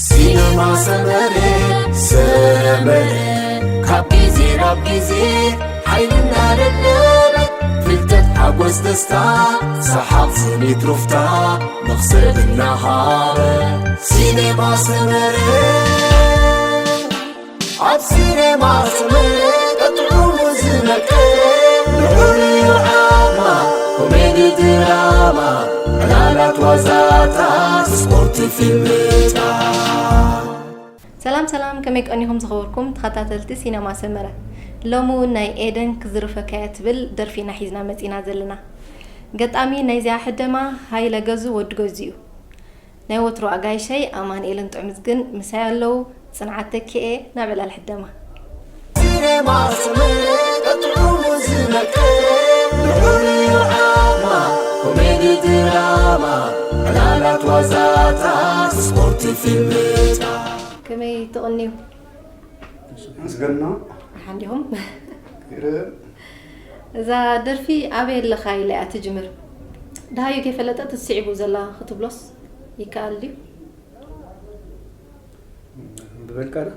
ሲነማ ሰመረ፣ ሰመረ፣ ካብ ግዜ ናብ ግዜ ሓይልና ደደበ፣ ፍልጠት፣ ሓጎስ፣ ደስታ፣ ሰሓቕ፣ ስኒት፣ ሩፍታ፣ መኽሰብ እናሃበ። ሲነማ ሰመረ፣ ኣብ ሲነማ ሰመረ፣ ጥዑሙ ዝመቀረ፣ ንዑር እዩ ዓማ፣ ኮሜዲ፣ ድራማ፣ ዕላላት፣ ዋዛታት፣ ስፖርት፣ ፊልምታት። ሰላም ሰላም፣ ከመይ ቀኒኹም ዝኸበርኩም ተኸታተልቲ ሲነማ ሰመረ? ሎሚ እውን ናይ ኤደን ክዝርፈካያ ትብል ደርፊ ኢና ሒዝና መጺና ዘለና። ገጣሚ ናይዚኣ ሕደማ ሃይለ ገዙ ወዲ ገዙ እዩ። ናይ ወትሩ ኣጋይሸይ ኣማንኤልን ጥዑምዝግን ምሳይ ኣለዉ። ጽንዓት ተኪኤ፣ ናብ ዕላል ሕደማ። ሲነማ ሰመረ፣ ጥዑሙ ዝመቀረ፣ ንዑር እዩ ዓማ፣ ኮሜዲ፣ ድራማ፣ ዕላላት፣ ዋዛታት፣ ስፖርት፣ ፊልምታት። ከመይ ትቕንዩ? ምስገና። ደሓን ዲኹም? ይረ። እዛ ደርፊ ኣበይ ኣለኻ ኢላ እያ ትጅምር። ደሃዩ ከይፈለጠት ትስዒቡ ዘላ ክትብሎስ ይከኣል ድዩ? ብበልካ ዶ?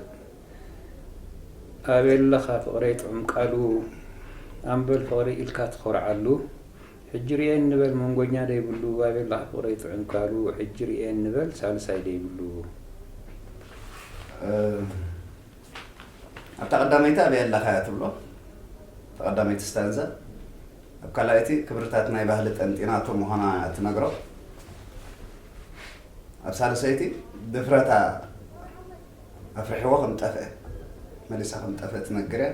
ኣበይ ኣለኻ ፍቕረይ ጥዑም ቃሉ፣ ኣምበል ፍቕሪ ኢልካ ትኾርዓሉ። ሕጂ ርኤ እንበል መንጎኛ ደይብሉ፣ ኣበይ ኣለኻ ፍቕረይ ጥዑም ቃሉ፣ ሕጂ ርኤ እንበል ሳልሳይ ደይብሉ። እ፣ ኣብታ ቀዳመይቲ ኣበይ ኣለኻ እያ ትብሎ። እታ ቀዳመይቲ ስታንዛ። ኣብ ካልኣይቲ ክብርታት ናይ ባህሊ ጠንጢናቶ ምዃና ትነግሮ። ኣብ ሳልሰይቲ ድፍረታ ኣፍሪሕዎ ከም ጠፍአ፣ መሊሳ ከም ጠፍአ ትነግር እያ።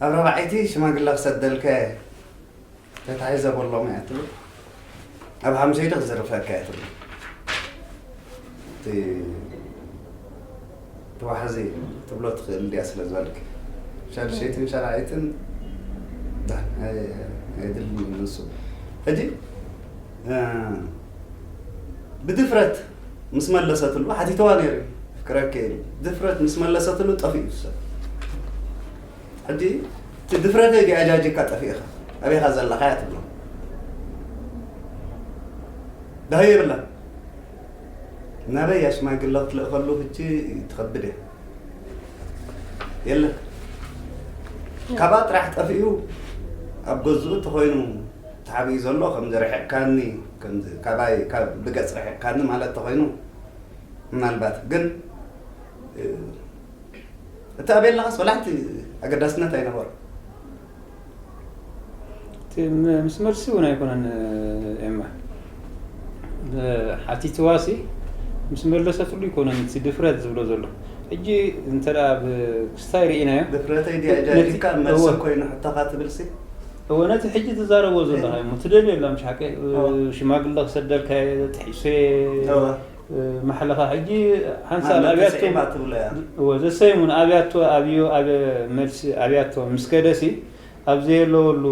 ኣብ ራብዓይቲ ሽማግለ ክሰደልከ ተታሒዘ በሎም እያ ትብል። ኣብ ሓምሰይቲ ክዝርፈካ እያ ትብል። እቲ እቲ ዋሕዚ ትብሎ ትኽእል ድያ ስለ ዝበልክ፣ ሻድሸይትን ሻድዓይትን ዳ-፣ ኣይ-፣ ኣየድልን እዩ ንሱ። ሕጂ፣ እ፣ ብድፍረት ምስ መለሰትሉ፣ ሓቲተዋ ነይሩ፣ "ፍቅረኪ" ኢሉ። ብድፍረት ምስ መለሰትሉ ጠፊኡ ሰብ። ሕጂ፣ እቲ ድፍረተይ ድዩ ኣጃጂካ ጠፊእኻ? ኣበይኻ ዘለኻ እያ ትብሎ። ዳህዩ የብላን። ናበይ እያ ሽማግለ ክትልእኸሉ ሕጂ ትኸብድ እያ። የለን። ካብኣ ጥራሕ ጠፊኡ ኣብ ገዝኡ እንተኾይኑ ተሓቢኡ ዘሎ ከምዚ ርሒቕካኒ፣ ከምዚ ካባይ፣ ካብ ብገጽ ርሒቕካኒ ማለት እንተኾይኑ ምናልባት ግን፣ እ፣ እቲ ኣበይ ኣለኻስ ወላ ሓንቲ ኣገዳስነት ኣይነበሮ። እቲ ም-፣ ምስ መልሲ እውን ኣይኮነን፣ ኤማ። እ፣ ሓቲትዋሲ ምስ መለሰትሉ ኣይኮነን እቲ ድፍረት ዝብሎ ዘሎ። ሕጂ እንተ ደኣ ብ-፣ ክስታይ ርኢናዮ። ድፍረተይ ድያ ነቲ፣ ጃጂካ መልሲ እወ። ኮይኑ ሕቶኻ ትብልሲ? እወ፣ ነቲ ሕጂ ትዛረቦ ዘለኻ እሞ ትደልዮ ኣላ፣ ምሽ ሓቂ? እወ። ሽማግለ ክሰደልካ እየ፣ ጥሒሰ እወ። እ፣ ማሕለኻ ሕጂ ሓንሳብ ኣነ ኣብያቶ ተስዒባ ትብሎ እያ። እወ፣ ዘሰይሙን ኣብያቶ ኣብዮ፣ ኣብ መልሲ ኣብያቶ ምስ ከደሲ፣ ኣብ ዘየለወሉ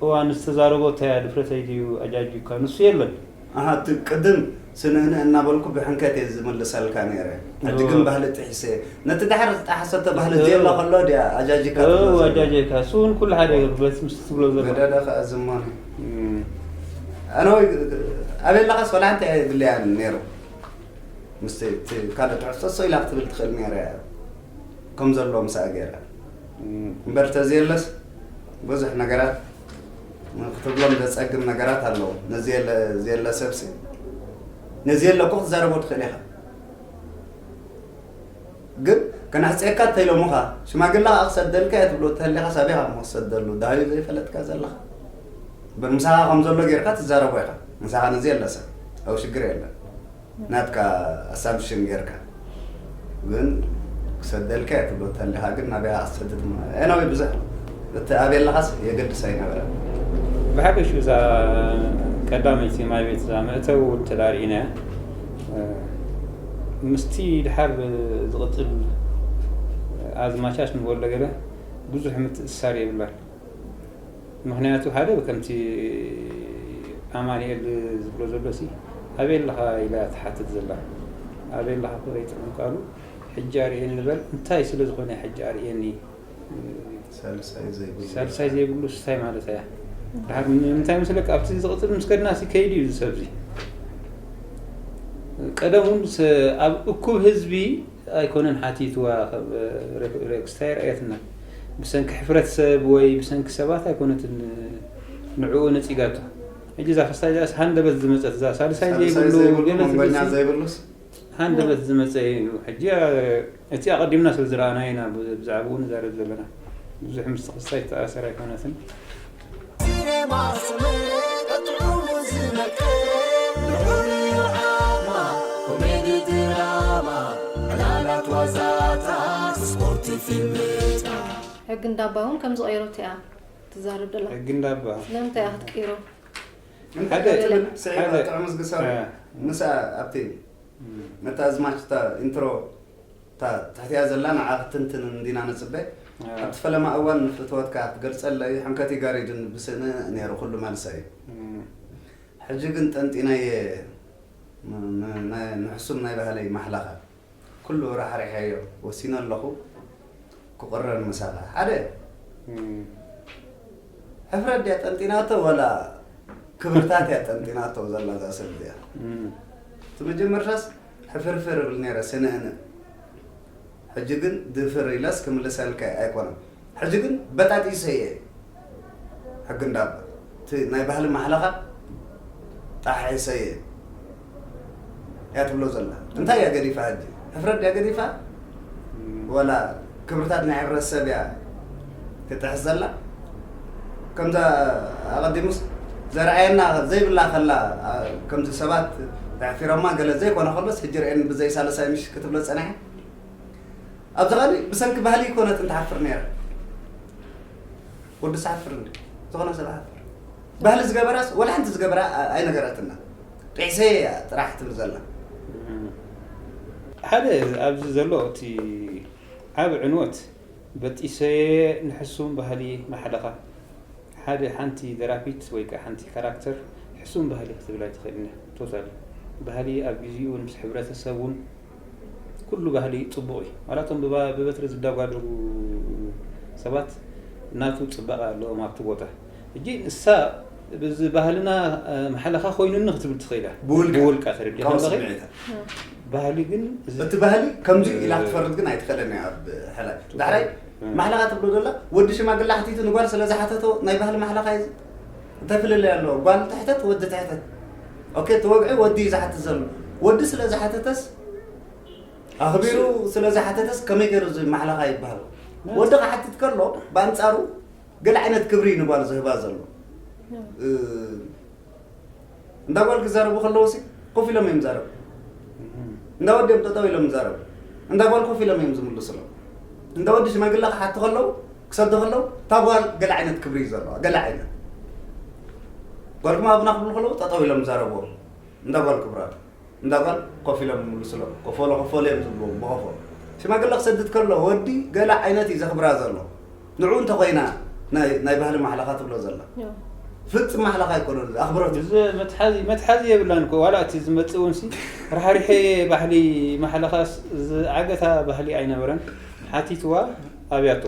እዋን ዝተዛረቦ እንታይ እያ ድፍረተይ ድዩ ኣጃጅካ? ንሱ የለን። ኣሃ፣ እቲ ቅድም ስንእንእ እናበልኩ ብሕንከት እየ ዝምልሰልካ ነይረ። ሕጂ ግን እወ። ባህሊ ጥሒሰ። ነቲ ድሓር ዝጠሓሰቶ ባህሊ እወ። ዘየለ ከሎ ድያ ኣጃጅካ እወ፣ ትብሎ ዘሎ? ኣጃጅካ። እሱ እውን ኩሉ ሓደ እዩ፣ በቲ ምስ ትብሎ ዘሎ። ገደደ ከኣ ዝማነ። እም። ኣነ ወይ ኣበይ ኣለኻስ ዋላ ሓንቲ ኣየድልያን ነይሩ። ምስቲ እቲ ካልእ ትሕዝቶ እሶ ኢላ ክትብል ትኽእል ነይራ እያ። ከም ዘሎ ምስኣ ገይራ። እም። እምበር ተዘየለስ ብዙሕ ነገራት ክትብሎም ዘጸግም ነገራት ኣለዉ። ነዚ የለ፣ ዘየለ ሰብሲ፣ ነዚ የለ እኮ ክትዛረቦ ትኽእል ኢኻ። ግን ከነሕጽየካ እንተኢሎምኻ፣ ሽማግለ ከኣ ክሰደልካ እየ ትብሎ እንተሃሊኻ፣ ሳብ ኢኻ እሞ ክሰደሉ፣ ደሃዩ ዘይፈለጥካ ዘለኻ። እምበር ምሳኻ ከም ዘሎ ጌርካ ትዛረቦ ኢኻ። ምሳኻ ነዚ የለ ሰብ፣ ኣብኡ ሽግር የለን። ናትካ ኣሳምፕሽን ጌርካ። ግን ክሰደልካ እየ ትብሎ እንተሃሊኻ፣ ግን ናበይ ክትሰድድ ማ-፣ ኤናዊ ብዙሕ እቲ ኣበይ ኣለኻስ የገድስ ኣይነበረን። ብሓፈሽኡ እዛ ቀዳመይቲ ማይ ቤት እዛ መእተዊ እውን እንተ ደኣ ርኢናያ፣ እ፣ ምስቲ ድሓር ዝቕጽል ኣዝማቻች ንበሎ ገለ ብዙሕ ምትእስሳር የብላን። ምኽንያቱ ሓደ ከምቲ ኣማኑኤል ዝብሎ ዘሎሲ፣ "ኣበይ ኣለኻ?" ኢላ ትሓትት ዘላ። "ኣበይ ኣለኻ ፍቕረይ ጥዑም ቃሉ፣ ሕጂ ኣርእየኒ" በል። እንታይ ስለ ዝኾነ ሕጂ ኣርእየኒ? ሳልሳይ ዘይብሉ። ሳልሳይ ዘይብሉ እንታይ ማለት እያ? ድሓር ንምንታይ መስለካ? ኣብቲ ዝቕጽል ምስ ከድናሲ ከይዱ እዩ እዚ ሰብዚ። ቀደም እውን ሰ-፣ ኣብ እኩብ ህዝቢ ኣይኮነን ሓቲትዋ፣ ከም ሬክስታ የርእየትና። ብሰንኪ ሕፍረት ሰብ ወይ ብሰንኪ ሰባት ኣይኮነትን ንዕኡ ነጺጋቶ። ሕጂ እዛ ክስታይ እዚኣስ ሃንደበት ዝመጸት፣ እዛ ሳልሳይ ሳልሳይ ዘይብሉ ዘይብሉ፣ ገለ መንጎኛ ዝብልሲ ዘይብሉስ? ሃንደበት ዝመጸ እዩ። ሕጂ፣ እ፣ እቲ ኣቐዲምና ስለ ዝረኣናዮ ኢና ብ-፣ ብዛዕባኡ ንዛረብ ዘለና። ብዙሕ ምስቲ ክስታይ ዝተኣሳሰር ኣይኮነትን። ሲኔማ ስምዒት ጥዑሙ ዝነቅል፣ ልዑል እዩ ዓቕማ። ኮሜዲ ድራማ፣ ዕላላት ዋዛታት፣ ስፖርቲ ፊልምታት። ሕጊ እንዳባ እውን ከም ዝቐየሮት እያ ትዛረብ ደላ። ሕጊ እንዳባ። ስለምንታይ እያ ክትቅይሮ? እንታይ ሓደ፣ ትብል? ስዒድ ሓደ፣ ጥዑም ዝግሳር እ። ምስኣ ኣብቲ እም። ነታ ኣዝማች እታ ኢንትሮ እታ ትሕቲኣ ዘላ ንዓ ክትንትን እንዲና ንጽበ። እ። ኣብቲ ፈለማ እዋን ንፍትወትካ ክትገልጸለይ ሕንከት ይጋሪድን ብስእኒ ነይሩ ኩሉ መልሰይ። እም። ሕጂ ግን ጠንጢናየ ም-፣ ም-፣ ናይ፣ ንሕሱም ናይ ባህለይ ማሕላኻ። ኩሉ ራሕሪሐዮ ወሲነ ኣለኹ ክቕረን ምሳኻ። ሓደ፣ እም። ሕፍረት ድያ ጠንጢናቶ ወላ ክብርታት እያ ጠንጢናቶ ዘላ እዛ ሰብ እዚኣ? እም። እቲ መጀመርታስ ሕፍርፍር እብል ነይረ፣ ስንእንእ። ሕጂ ግን ድፍር ኢለስ ክምልሰልካ ኣይኮነን። ሕጂ ግን በጣጢሰየ። ሕጊ እንዳባ። እቲ ናይ ባህሊ ማሕለኻ ጣሒሰየ እያ ትብሎ ዘላ። እንታይ እያ ገዲፋ ሕጂ? ሕፍረት ድያ ገዲፋ? እም። ወላ ክብርታት ናይ ሕብረተሰብ እያ ትጥሕስ ዘላ? ከምዛ ኣቐዲሙስ ዘርኣየና ዘይብላ ከላ፣ ኣ፣ ከምዚ ሰባት ኣሕፊሮማ ገለ ዘይኮነ ከሎስ፣ ሕጂ ርኤን ብዘይ ሳልሳይ ምሽ ክትብሎ ጸኒሐ። ኣብዚ ኸዲ ብሰንኪ ባህሊ ኣይኮነትን ትሓፍር ነይራ። ወዲ ዝሓፍር እንዲ ዝኾነ ሰብ ሓፍር። ባህሊ ዝገበራስ ወላ ሓንቲ ዝገበራ ኣ-፣ ኣይነገረትና። ጥሒሰ እያ ጥራሕ ትብል ዘላ። ሓደ ኣብዚ ዘሎ እቲ ዓቢ ዕንወት በጢሰ ንሕሱም ባህሊ ማሕለኻ። ሓደ፣ ሓንቲ ደራፊት ወይ ከኣ ሓንቲ ካራክተር ሕሱም ባህሊ ክትብል ኣይትኽእልን እያ። ቶታሊ። ባህሊ ኣብ ግዜኡን ምስ ሕብረተሰቡን ኩሉ ባህሊ ጽቡቕ እዩ። ዋላ እቶም ብባ-፣ ብበትሪ ዝዳጓደጉ ሰባት ናቱ ጽባቐ ኣለዎም ኣብቲ ቦታ። ሕጂ ንሳ፣ "እዚ ባህልና፣ እ፣ ማሕለኻ ኮይኑኒ" ክትብል ትኽእል እያ። ብውልቃ። ብውልቃ ተረዲእካ ካብ ኣለኺ? ስምዒታ። እም። ባህሊ ግን እዚ እቲ ባህሊ ከምዚ ኢላ እ፣ ክትፈርድ ግን ኣይትኽእልን እያ ኣብ ሕላይ። ዳሕራይ እ። ማሕለኻ ትብሎ ዘላ፣ ወዲ ሽማግለ ሓቲቱ ንጓል ስለ ዝሓተቶ ናይ ባህሊ ማሕለኻ እዩ እዚ? እንታይ ፍልልይ ኣለዎ? ጓል ትሕተት፣ ወዲ ትሕተት። ኦኬ፣ እቲ ወግዒ ወዲ እዩ ዝሓትት ዘሎ። ወዲ ስለ ዝሓተተስ፣ ኣኽቢሩ ስለ ዝሓተተስ ከመይ ገይሩ እዚ ማሕለኻ ይበሃል? ወዲ ክሓትት ከሎ፣ ብኣንጻሩ ገለ ዓይነት ክብሪ እዩ ንጓል ዝህባ ዘሎ። እ፣ እንዳ ጓል ክዛረቡ ከለዉ ሲ ኮፍ ኢሎም እዮም ዝዛረቡ። እም። እንዳ ወዲ እዮም ጠጠው ኢሎም ዝዛረቡ። እንዳ ጓል ኮፍ ኢሎም እዮም ዝምልሱሎም። እንዳ ወዲ ሽማግለ ክሓቱ ከለዉ፣ ክሰዱ ከለዉ፣ እታ ጓል ገለ ዓይነት ክብሪ እዩ ዘለዋ፣ ገለ ዓይነት። ጓልኩም ኣቡና ክብሉ ከለዉ ጠጠው ኢሎም ዝዛረብዎም። እንዳ ጓል ክብራ። እንዳ ጓል ኮፍ ኢሎም ይምልሱሎም። ኮፈሎ፣ ኮፈሎ እዮም ዝብልዎም፣ ብኾፎ። ሽማግለ ክሰድድ ከሎ፣ ወዲ ገለ ዓይነት እዩ ዘኽብራ ዘሎ። ንዕኡ እንተኾይና ናይ፣ ናይ ባህሊ ማሕለኻ ትብሎ ዘላ። ዮ። ፍጽም ማሕለኻ ኣይኮነን፣ እዚ ኣኽብሮት እዩ። እዚ መትሓዚ፣ መትሓዚ የብላን እኮ። ዋላ እቲ ዝመጽእ እውን ሲ ራሕሪሐ ባህሊ ማሕለኻስ ዝዓገታ ባህሊ ኣይነበረን። ሓቲትዋ ኣብያቶ።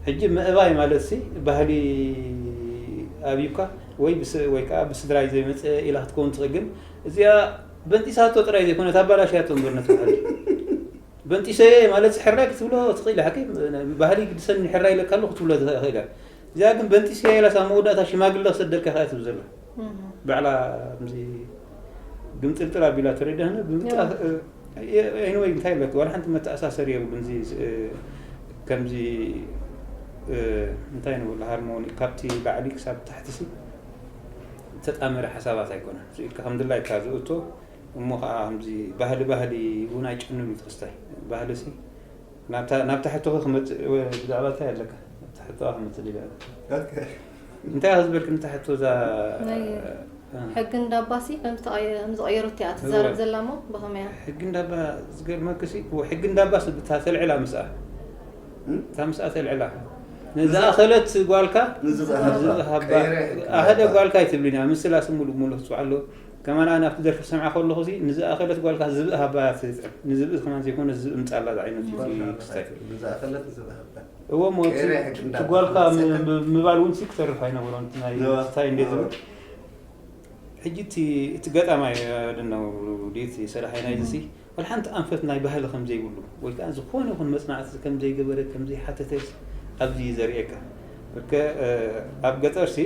ሕጂ ምእባይ ማለት ሲ ባህሊ ኣብዩካ ወይ ብስ-፣ ወይ ከኣ ብስድራይ ዘይመጽእ ኢላ ክትከውን ትኽእል፣ ግን እዚኣ በንጢሳቶ ጥራይ ዘይኮነት ኣባላሽያቶ እምበር ነቲ ባህሊ። በንጢሰየ ማለት ሕራይ ክትብሎ ትኽእል ኢኻ። ከይ-፣ ባህሊ ግድሰኒ ሕራይ ኢለካ ኣለኹ ክትብሎ ትኽእል ኢኻ። እዚኣ ግን በንጢሰየ ኢላስ ኣብ መወዳእታ ሽማግለ ክሰደልካ ከኣ ትብል ዘላ። እህ። ባዕላ ከምዚ ግምጥልጥል ኣቢላ ተረዳህና። ብምጣ-፣ ያው። እ፣ እ፣ ኤኒወይ፣ እንታይ ኢለካ፣ ዋላ ሓንቲ መተኣሳሰሪ የብሉን። እዚ፣ እ፣ ከምዚ፣ እ፣ እንታይ ንብሎ፣ ሃርሞኒ ካብቲ ላዕሊ ክሳብ ታሕቲ ሲ ተጣመረ ሓሳባት ኣይኮነን። ስኢልካ ከም ድላይካ ዝእቶ እሞ ኸዓ ከምዚ ባህሊ፣ ባህሊ እውን ኣይጨኑን እዩ እቲ ክስታይ። ባህሊ ሲ ናብታ፣ ናብታ ሕቶኺ ክመጽእ፣ ወ-፣ ብዛዕባ እንታይ ኣለካ? ናብታ ሕቶኣ ክመጽእ ኢለ። ኦኬ። እንታይ እያ ዝበልክኒ እታ ሕቶ እዛ? ናይ እ። ሕጊ እንዳባሲ ከም ዝተቐየ-፣ ከም ዝቐየሩት እያ ትዛረብ እወ። ዘላ እሞ ብኸመይ እያ? ሕጊ እንዳባ ዝገርመክሲ፣ እወ፣ ሕጊ እንዳባስ እታ ተልዕላ ምስኣ። እም? እታ ምስኣ ተልዕላ። ንዝኣኸለት ጓልካ ንዝብእ ሃባ። ንዝብእ ሃባ። ቀይረ ሕጊ ኣኸለ እንዳባ። ጓልካ ኣይትብልን እያ። ምስላ ስም ሙሉእ ሙሉእ ትጽውዓ ኣለዎ። ከማን ኣነ ኣብቲ ደርፊ ክሰምዓ ከለኹ እዚ ንዝኣኸለት ጓልካ ዝብእ ሃባ እያ ትብል። ንዝብእ ከማን ዘይኮነ ዝብእ ምጻላ ዝዓይነቱ እዩ ጓልካ ክስታይ። ንዝኣኸለት ዝብእ ሃባ። እዎ፣ እሞ እቲ፣ ቀይረ ሕጊ እቲ እንዳባ። ጓልካ ም-፣ ም-፣ ምባል እውን ሲ ክተርፍ ኣይነበሮን። እቲ ናይ እዎ። ስታይ እንደ ዝብል። እዎ። ሕጂ እቲ እቲ ገጣማይ ኣደናው ዲት ሰራሓይ ናይዚ ሲ ወላ ሓንቲ ኣንፈት ናይ ባህሊ ከም ዘይብሉ ወይ ከዓ ዝኾነ ይኹን መጽናዕቲ ከም ዘይገበረ ከም ዘይሓተተ ኣብዚ እዩ ዘርእየካ። ብከ ኣብ ገጠር ሲ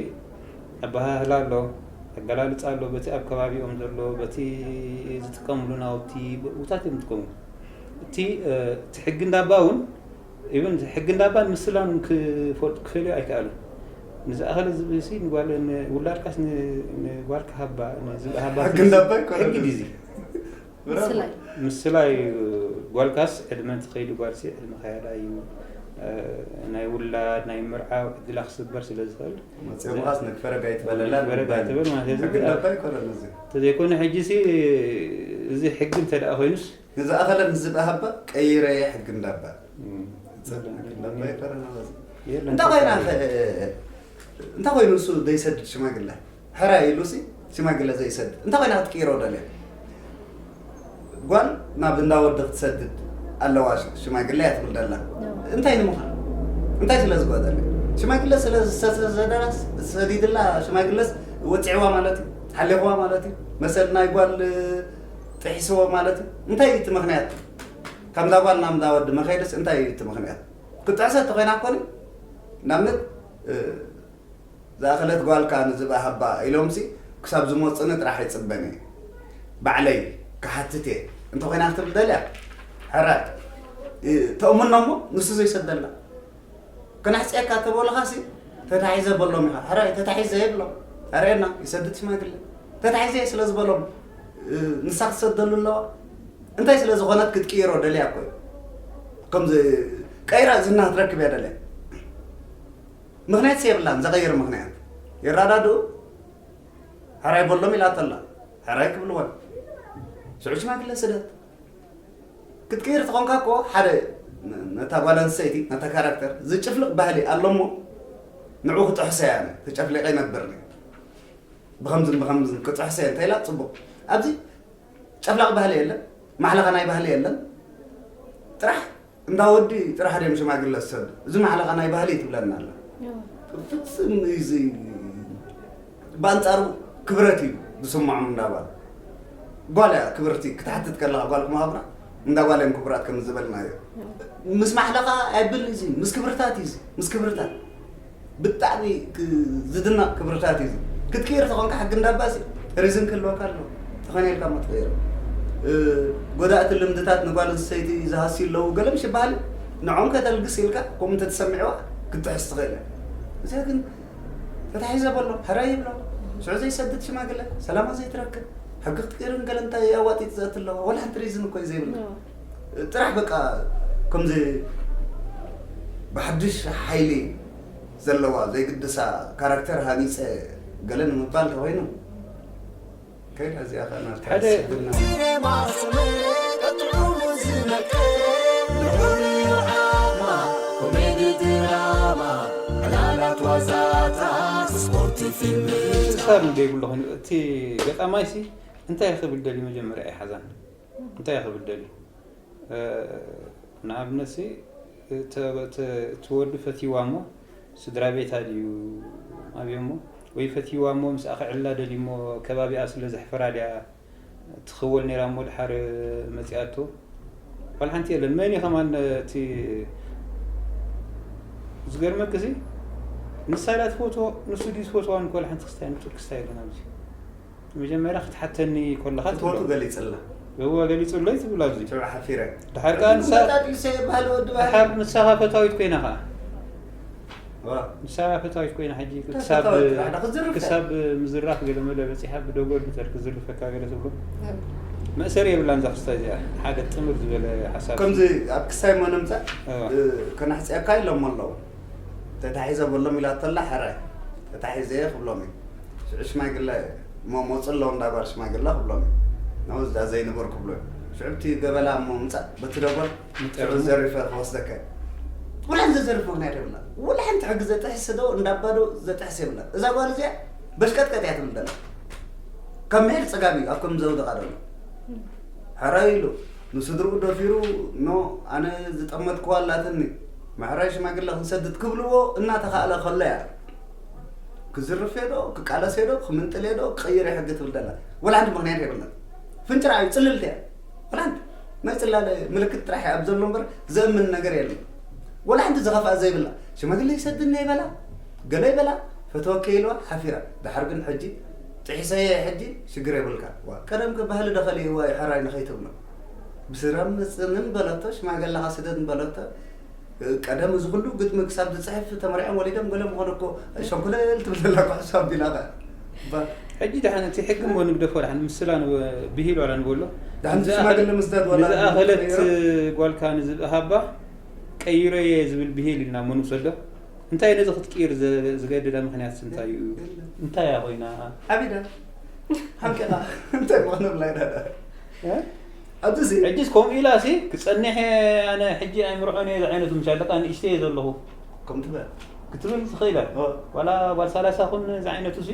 ኣበሃህላ ኣሎ፣ ኣገላልጻ ኣሎ፣ በቲ ኣብ ከባቢኦም ዘሎ በቲ ዝጥቀምሉ ናውቲ ብኡታት እዮም ዝጥቀሙ። እቲ እቲ ሕጊ እንዳባ እውን ኢቨን ሕጊ እንዳባን ምስላን ክፈልጡ ክፈልዩ ኣይከኣሉን። ንዝኣኸለ ዝብሲ ንጓል ውላድካስ ንጓልካ ሃባ ንዝብሃባ ሕጊ እንዳባ ኣይኮነን። ሕጊ ድዚ ምስላይ ምስላይ ጓልካስ ዕድመ ትኸይዱ ጓልሲ ዕድመ ኸያዳ እዩ። ናይ ውላድ ናይ ምርዓው ዕድላ ክስበር ስለ ዝኽእል መፅኦምኻስ ንክፈረግ ኣይትበለላ ንክፈረግ ኣይትበል ማለት እዩ። ሕጊ እንዳባ ኣይኮነን። እዚ ተዘይኮነ ሕጂ ሲ እዚ ሕጊ እንተ ደኣ ኮይኑስ ንዝኣኸለ ንዝብሃባ ቀይረ ሕጊ እንዳባ። እንታይ ኮይና እንታይ ኮይኑ እሱ ዘይሰድድ ሽማግለ? ሕራይ ኢሉ ሲ ሽማግለ ዘይሰድድ እንታይ ኮይና ክትቅይሮ ደልያ? ጓል ናብ እንዳወዲ ክትሰድድ ኣለዋ ሽማግለ እያ ትብል ደላ። እንታይ ንምዃን እንታይ ስለ ዝጎደለ? ሽማግለ ስለ ዝሰደዳስ ሰዲድላ ሽማግለስ ወፂዕዋ ማለት እዩ፣ ሓሊኽዋ ማለት እዩ። መሰል ናይ ጓል ጥሒስዎ ማለት እዩ። እንታይ እዩ እቲ ምኽንያት? ካብ እንዳ ጓል ናብ እንዳ ወዲ መኸይድስ እንታይ እዩ እቲ ምኽንያት? ክጥሕሰ እንተኾይና እኮ ንኣብነት ዝኣኸለት ጓልካ ንዝብኣ ሃባ ኢሎምሲ ክሳብ ዝመፁኒ ጥራሕ ይፅበን እየ። ባዕለይ ክሓትት እየ እንተኾይና ክትብል ደልያ ሕራይ ተእምኖ እሞ ንሱ ዘይሰደላ ክነሕፅየካ ተበሉኻሲ ተታሒዘ በሎም ኢኻ። ሕራይ ተታሒዘ የብሎም ኣርእየና ይሰድድ ሽማግለ ተታሒዘ ስለ ዝበሎም ንሳ ክትሰደሉ ኣለዋ። እንታይ ስለ ዝኾነት ክትቅይሮ ደልያ እኮ እዩ። ከምዚ ቀይራ ዝና ክትረክብ እያ ደልያ። ምኽንያት የብላን ዘቐይር ምኽንያት። ይረዳድኡ ሕራይ በሎም ኢላቶ ኣላ። ሕራይ ክብልወን ሽዑ ሽማግለ ስደት ክትቅይር ተኾንካ እኮ ሓደ ነታ ጓል ኣንስተይቲ ነታ ካራክተር ዝጭፍልቕ ባህሊ ኣሎ እሞ ንዑ ክጥሕሰ እያ። ተጨፍሊቐ ይነብር ብኸምዝን ብኸምዝን ክጥሕሰ እየ እንተ ኢላ ፅቡቕ። ኣብዚ ጨፍላቕ ባህሊ የለን፣ ማሕለኻ ናይ ባህሊ የለን። ጥራሕ እንዳ ወዲ ጥራሕ ድዮም ሽማግለ ዝሰዱ? እዚ ማሕለኻ ናይ ባህሊ ትብለና ኣላ። ፍፅም እዚ ብኣንፃሩ ክብረት እዩ ዝስምዖም እንዳባል ጓል እያ ክብርቲ ክትሓትት ከለኻ ጓል ክመሃብና እንዳ ጓል እዮም ክቡራት ከም ዝበልናዮ ምስ ማሕለኻ ኣይብል እዚ ምስ ክብርታት እዩ እዚ ምስ ክብርታት ብጣዕሚ ዝድነቕ ክብርታት እዩ። ክትቅይር ተኾንካ ሕጊ እንዳባሲ ሪዝን ክህልወካ ኣለዎ። ተኾነ ኢልካ ሞ ትቕይር። ጎዳእቲ ልምድታት ንጓል ኣንስተይቲ ዝሃስዩ ኣለዉ ገለ ምሽ ይበሃል። ንዖም ከተልግስ ኢልካ ከምኡ እንተተሰሚዕዋ ክትጥሕስ ትኽእል እያ። እዚኣ ግን ተታሒዘ በሎ ሕራይ ይብሎ ሽዑ ዘይሰድድ ሽማግለ ሰላማ ዘይትረክብ ሕጊ ክትቅይርን ገለ እንታይ ኣዋጢጥ ዘእቲ ኣለዋ ወላ ሓንቲ ሪዝን እኮ እዩ ዘይብልና። ጥራሕ በቃ ከምዚ ብሓድሽ ሓይሊ ዘለዋ ዘይግድሳ ካራክተር ሃኒፀ ገለ ንምባል ተኮይኑ ከይዳ እዚኣ ከኣ ናብታ ሓደ ስብና ኮሜዲ ድራማ ዕላላት ዋዛታት ስፖርቲ ፊልም ሳብ ዘይብሉ ኮይኑ እቲ ገጣማይሲ እንታይ ክብል ደልዩ መጀመርያ ኣይሓዛን። እንታይ ክብል ደልዩ ንኣብነትሲ እቲ ወዲ ፈትይዋ እሞ ስድራ ቤታ ድዩ ኣብዮ እሞ ወይ ፈትይዋ እሞ ምስኣ ክዕላ ደልዩ እሞ ከባቢኣ ስለ ዘሕፈራ ድያ ትኽወል ነይራ እሞ ድሓር መፂኣቶ ዋላ ሓንቲ የለን መን ከማን እቲ ዝገርመክሲ ንሳ ኢላ ትፈትዎ ንሱ ድዩ ዝፈትዋ ንኮላ ሓንቲ ክስታይ ንጡር ክስታይ የለን ኣብዚ መጀመርያ ክትሓተኒ ከለኻ ትፈቱ ገሊፅላ እወ ገሊፁለይ ትብል ኣብዚ ሽዑ ሓፊረ ድሓር ከዓ ንሳ መጣጢሰ ባህሊ ወዲ ባህሊ ድሓር ንሳኻ ፈታዊት ኮይና ከዓ ዋ ንሳኻ ፈታዊት ኮይና ሕጂ ክሳብ ፈታዊት ራሕዳ ክዝርፍ ክሳብ ምዝራፍ ገለ መለ በፂሓ ብደጎል እንተር ክዝርፈካ ገለ ትብሎ መእሰሪ የብላን እዛ ክስታ እዚኣ ሓደ ጥምር ዝበለ ሓሳብ ከምዚ ኣብ ክሳይ መነምፃእ እወ። ከናሕፅያካ ኢሎም ኣለዉ ተታሒዘ በሎም ኢላቶ ኣላ ሕራይ ተታሒዘ እየ ክብሎም እዩ ሽዑ ሽማግለ እሞ መፁ ኣለዉ እንዳ ጓል ሽማግለ ክብሎም እዩ ናብኡ እዛ ዘይንቡር ክብሎ እዩ ሽዑ እቲ ገበላ እሞ ምፃእ በቲ ደጎል ሽዑ ዘሪፈ ክወስደካ እዩ ውላ ዘዘርፍ ምክንያት የብላ ውላ ሓንቲ ሕጊ ዘጥሕስ ዶ እንዳባ ዶ ዘጥሕስ የብላ እዛ ጓል እዚኣ በሽቀጥቀጥ እያ ትብል ዘላ ካብ ምሒር ፅጋብ እዩ ኣብ ከም ዘውደቓ ዘሎ ሕራይ ኢሉ ንስድርኡ ደፊሩ ኖ ኣነ ዝጠመትክዋ ኣላትኒ ምሕራይ ሽማግለ ክንሰድድ ክብልዎ እናተኻእለ ከሎ እያ ክዝርፍ እየ ዶ፣ ክቃለስ እየ ዶ፣ ክምንጥል እየ ዶ፣ ክቕይር እየ ሕጊ ትብል ዘላ። ወላ ሓንቲ ምኽንያት የብላን። ፍንጭራ እዩ፣ ጽልልቲ እያ። ወላ ሓንቲ ናይ ጽላለ ምልክት ጥራሕ እያ ኣብ ዘሎ እምበር ዘእምን ነገር የለን። ወላ ሓንቲ ዝኸፍኣ ዘይብላ። ሽማግለ ይሰድኒ ይበላ፣ ገለ ይበላ፣ ፈተወኪ ኢልዋ ሓፊራ። ድሓር ግን ሕጂ ጥሒሰየ ሕጂ ሽግር የብልካ። ዋ፣ ቀደም ከ ባህሊ ዶ ከሊእዋ እዩ ሕራይ ንኸይትብሎ። ብስራም መጽንን በለቶ፣ ሽማግለኻ ስደድን በለቶ። ቀደም እዚ ኩሉ ግጥሚ ክሳብ ዝጽሕፍ ተመሪዖም ወሊዶም ገለ ምኾነ እኮ ሸንኩለል ትብል ዘላ እኮ ሕሳብ ቢላ ኸ። ባ- ሕጂ ደሓን እቲ ሕጊ እሞ ንግደፎ ደሓን ምስላ ንበ- ብሂል ዋላ ንበሎ። ደሓን ንዝኣ- ሽማግለ ምስዳድ ዋላ ንዝኣኸለት ንበሎ። ጓልካ ንዝብእ ሃባ ቀይረየ ዝብል ብሂል ኢልና እሞ ንውሰዶ። እንታይ ነዚ ክትቅይር ዘ- ዝገደዳ ምኽንያት እንታይ እዩ? የለን። እንታይ እያ ኮይና? ዓቢዳ። ሓንቀቓ። እንታይ ምኾነ ብላይ ዳዳ። እ? ኣብዚ ሲ ሕጂስ ከምኡ ኢላ ሲ ክጸንሕ እየ ኣነ ሕጂ ኣይምርዖን እየ ዝዓይነቱ ምሽ ኣለካ ንእሽተይ እየ ዘለኹ ከም ትበል ክትብል ትኽእል እያ። ኦ። ዋላ ጓል ሰላሳ ኩን ዝዓይነቱ ሲ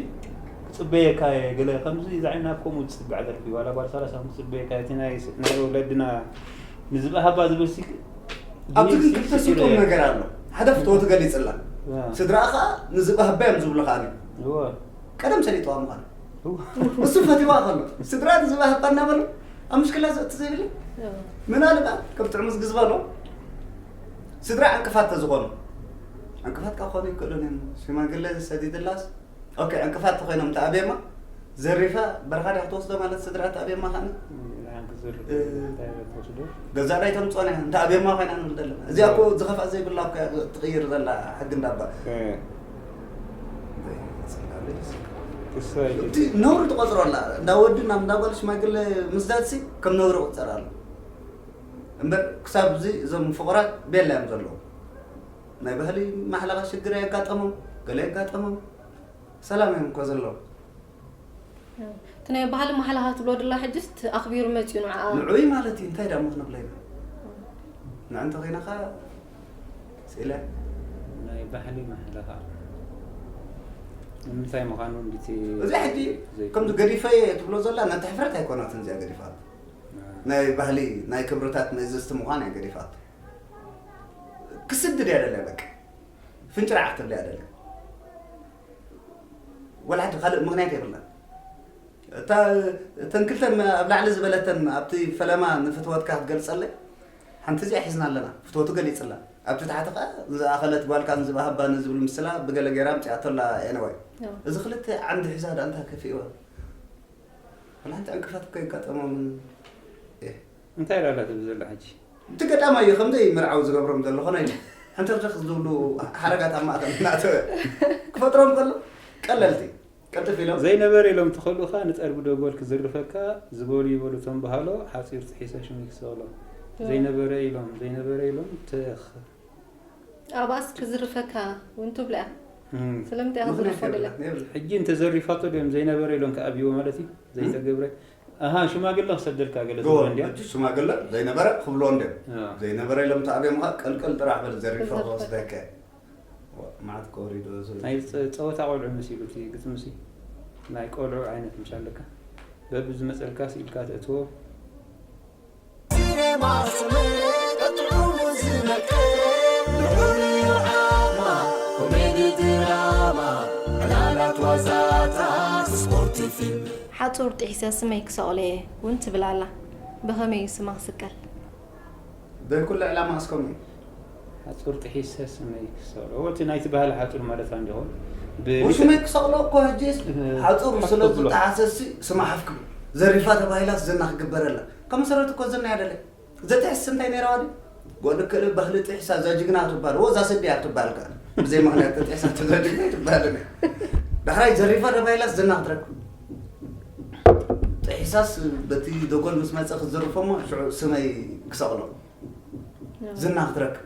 ክጽበየካ እየ ገለ ከምዚ ዝዓይና ከምኡ ዝጽጋዕ ደርፊ ዋላ ጓል ሰላሳ ኩን ክጽበየካ እቲ ናይ ስ- ናይ ወለድና ንዝበሃባ ዝብል ሲ ኣብዚ ግን ክልተ ስጡም ነገር ኣሎ። ሓደ ፍትወቱ ገሊጽላ። ያ። ስድራኣ ኸኣ ንዝበሃባ እዮም ዝብሉ ኸኣ እዎ። ቀደም ሰሊጥዋ ምዃኑ። እሱ ፈቲዋ ከሎ ስድራ ዝባህባ እናበሉ ኣብ ምሽክላ ዘእቱ ዘይብለ ምናልባት ከም ጥዕሙዝ ግዝበሎ ስድራ ዕንቅፋት ተዝኾኑ ዕንቅፋት ካብ ኾኑ ይክእሉን እዮም። ሽማግለ ሰዲድላስ ኦኬ ዕንቅፋት ተኾይኖም ተኣብየማ ዘሪፋ በረኻ ዲያ ክትወስዶ ማለት ስድራ ተኣብየማ ኸነ ገዛ ዳይ ተምፅኦና እንተ ኣብየማ ኮይና ንብል ዘለና እዚኣ እኮ ዝኸፍኣ ዘይብላ እኮ እያ ትቕይር ዘላ ሕጊ እንዳባ እቲ ነውሪ ትቆፅሮ ኣላ እንዳ ወዲ ናብ እንዳ ጓል ሽማግለ ምስዳድሲ ከም ነውሪ ቁፀር ኣሎ እምበር ክሳብ እዚ እዞም ፍቑራት ቤላ እዮም ዘለዉ ናይ ባህሊ ማሕለቓ ሽግር ኣየጋጠሞም ገለ የጋጠሞም ሰላም እዮም እኮ ዘለዉ እቲ ናይ ባህሊ ማሕለኻ ትብሎ ድላ ሕጅስ ኣኽቢሩ መፅዩ ንዓ ንዑይ ማለት እዩ እንታይ ዳሞ ክንብሎ ኢና ንዕንተ ኮይና ኸ ስኢለ ናይ ባህሊ ማሕለኻ ንምንታይ ምዃኑ እንዲቲ እዚኣ ሕጂ ከምዚ ገዲፈ እየ ትብሎ ዘላ ነቲ ሕፍረት ኣይኮናትን እዚኣ ገዲፋት ናይ ባህሊ ናይ ክብርታት ምእዝዝቲ ምዃን እያ ገዲፋት ክስድድ እያ ደልያ በቃ ፍንጭራዕ ክትብል እያ ደልያ ወላ ሓንቲ ካልእ ምኽንያት የብላን እታ እተን ክልተ ኣብ ላዕሊ ዝበለተን ኣብቲ ፈለማ ንፍትወትካ ክትገልጸለይ ሓንቲ እዚኣ ሒዝና ኣለና ፍትወቱ ገሊጽላ ኣብቲ ታሕቲ ከኣ ዝኣኸለት ጓልካ ንዝባሃባ ንዝብል ምስላ ብገለ ገይራ ኣምጺኣቶ ኣላ ኤነወይ እዚ ክልተ ዓንዲ ሒዛ ዳ እንታይ ከፊእዋ ወላ ሓንቲ ዕንቅፋት እኮ የጋጠሞምን እንታይ ላላ ትብል ዘላ ሕጂ እቲ ገዳማይ እዩ ከምዘይ ምርዓው ዝገብሮም ዘሎ ኾነ ኢሉ ሕንትርትር ዝብሉ ሓረጋት ኣብ ማእከል እናእተወ ክፈጥሮም ከሎ ቀለልቲ ቅልጥፍ ኢሎም ዘይነበረ ኢሎም ትኸልኡኻ ንጠርቢ ደጎል ክዝርፈካ ዝበሉ ይበሉ እቶም በሃሎ ሓፂር ጥሒሰ ሽሙ ክሰቕሎ ዘይነበረ ኢሎም ዘይነበረ ኢሎም ትኽ ኣብኣስ ክዝርፈካ እውን ትብላ እያ ስለምንታይ እያ ክዝርፎ ደላ ሕጂ እንተዘሪፋቶ ድዮም ዘይነበረ ኢሎም ክኣብይዎ ማለት እዩ ዘይተገብረ ኣሃ ሽማግለ ክሰደልካ ገለ ትብሎ እንድያ ሕጂ ሽማግለ ዘይነበረ ክብሎ እንድዮም ዘይነበረ ኢሎም ተኣብዮም ኸ ቀልቀል ጥራሕ በል ዘሪፎ ክወስደከ ማዓት ከወሪዶ ናይ ፀወታ ቆልዑ መሲሉ እቲ ግጥምሲ ናይ ቆልዑ ዓይነት ምሻለካ በብዝመፀልካ ስኢልካ ተእትዎ ሓፁር ጥሒሰ ስመይ ክሰቕሎ እየ እውን ትብል ኣላ። ብኸመይ እዩ ስማ ክስቀል? በኩሉ ዕላማ ኣስከሙ ሓፁር ጥሒሰ ስመይ ክሰቕሎ እቲ ናይቲ ባህሊ ሓፁር ማለት እንዲኹም ብሽመይ ክሰቕሎ እኮ ሕጂስ ሓፁር ስለ ዝጠሓሰሲ ስማ ሓፍክም ዘሪፋ ተባሂላስ ዝና ክግበረላ ከመሰረት እኮ ዝና ያደለ ዘጥሕስ እንታይ ነይረዋ ድዩ? ጓል እከለ ባህሊ ጥሒሳ እዛ ጅግና ትባል ወ እዛ ስዲ እያ ትባል ከኣ ብዘይ ምኽንያት ተጥሒሳ እዛ ጅግና ኣይትባልን እያ። ዳሕራይ ዘሪፋ ተባሂላስ ዝና ክትረክብ ጥሒሳስ በቲ ደጎል ምስ መፀ ክትዝርፎ እሞ ሽዑ ስመይ ክሰቕሎ ዝና ክትረክብ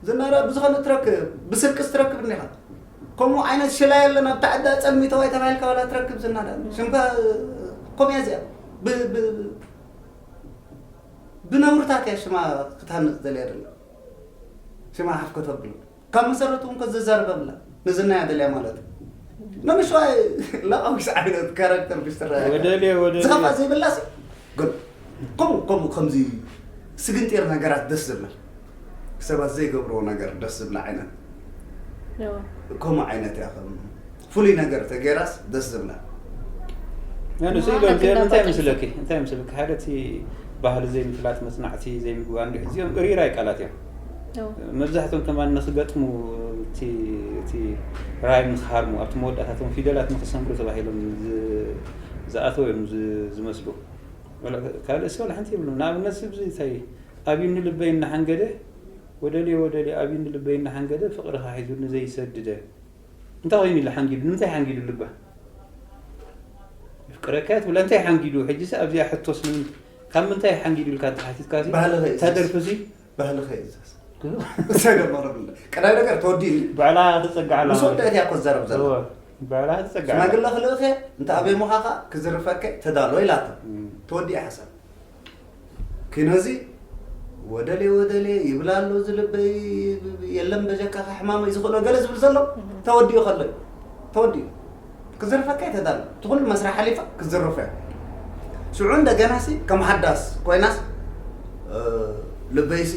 ዝና ዳ ብዝኾነ ትረክብ ብስርቅስ ትረክብ እኒኻ ከምኡ ዓይነት ሽላ የለን ኣብታ ዓዲ ኣፀልሚተዋይ ተባሂልካ ዋላ ትረክብ ዝና ዳ ሽምካ ከምኡ እያ እዚኣ ብ- ብ- ብነውርታት እያ ሽማ ክትሃንፅ ደልያ ደላ ሽማ ሓፍ ከተብሉ ካብ መሰረቱ እውን ከዘዛርበምላ ንዝና እያ ደልያ ማለት እዩ ነምሸዋይ ላቃዊስ ዓይነት ካራክተር ብሽ ትረአ ወደልየ ወደልየ ዝኸፍኣ ዘይብላስ ግን ከምኡ ከምኡ ከምዚ ስግንጢር ነገራት ደስ ዝብላ ሰባት ዘይገብርዎ ነገር ደስ ዝብላ ዓይነት ከምኡ ዓይነት እያ ከም ፍሉይ ነገር ተገይራስ ደስ ዝብላ። ንሱ ኢሎም እዚኦም እንታይ ምስለኪ እንታይ ምስለኪ ሓደ እቲ ባህሊ ዘይምፍላጥ መፅናዕቲ ዘይምግባር እንዲሕ እዚኦም ሪራይ ቃላት እዮም። መብዛሕቶም ከማን ንክገጥሙ እቲ ራይ ንክሃርሙ ኣብቲ መወዳእታቶም ፊደላት ንክሰምሩ ተባሂሎም ዝኣተው እዮም ዝመስሉ። ካልእ ሲ ሓንቲ ይብሉ ንኣብነት ስብዚ እንታይ ኣብዩኒ ልበይ እናሓንገደ ወደልየ ወደልየ ኣብዩኒ ልበይ እናሓንገደ ፍቅርኻ ሒዙኒ ዘይሰድደ እንታይ ኮይኑ ኢለ ሓንጊዱ ንምንታይ ሓንጊዱ ልባ ይፍቅረካ ትብለ እንታይ ሓንጊዱ ሕጂ ሲ ኣብዚኣ ሕቶስ ንምንታይ ካብ ምንታይ ሓንጊዱ ኢልካ ተሓቲትካ ሲ ባህልኸ እዩ እታ ደርፊ ሲ ባህልኸ እዩ እዛስ እንታይ ደመረብለ ቀዳይ ነገር ተወዲእኒ ባዕላ ተጸግዓላ ምስ ወደአት እያ እኮ ዝዛረብ ዘሎ እወ፣ ባዕላ ተጸግዓላ ሽማግለ ክልእኸ እንተ ኣበይ ምዃኻ ክዝርፈከ ተዳሎ ኢላቶ እም። ተወዲእ ሓሳብ ኪኖዚ ወደሌ ወደሌ ይብል ኣሎ ዝልበይ የለን በጀካኻ ሕማመይ ዝኽእሎ ገለ ዝብል ዘሎ ተወዲኡ ከሎ እዩ። ተወዲኡ ክዝርፈካ ይተዳል እቲ ኩሉ መስርሕ ሓሊፋ ክዝርፈ ሽዑ እንደገና ሲ ከም ሓዳስ ኮይናስ ልበይሲ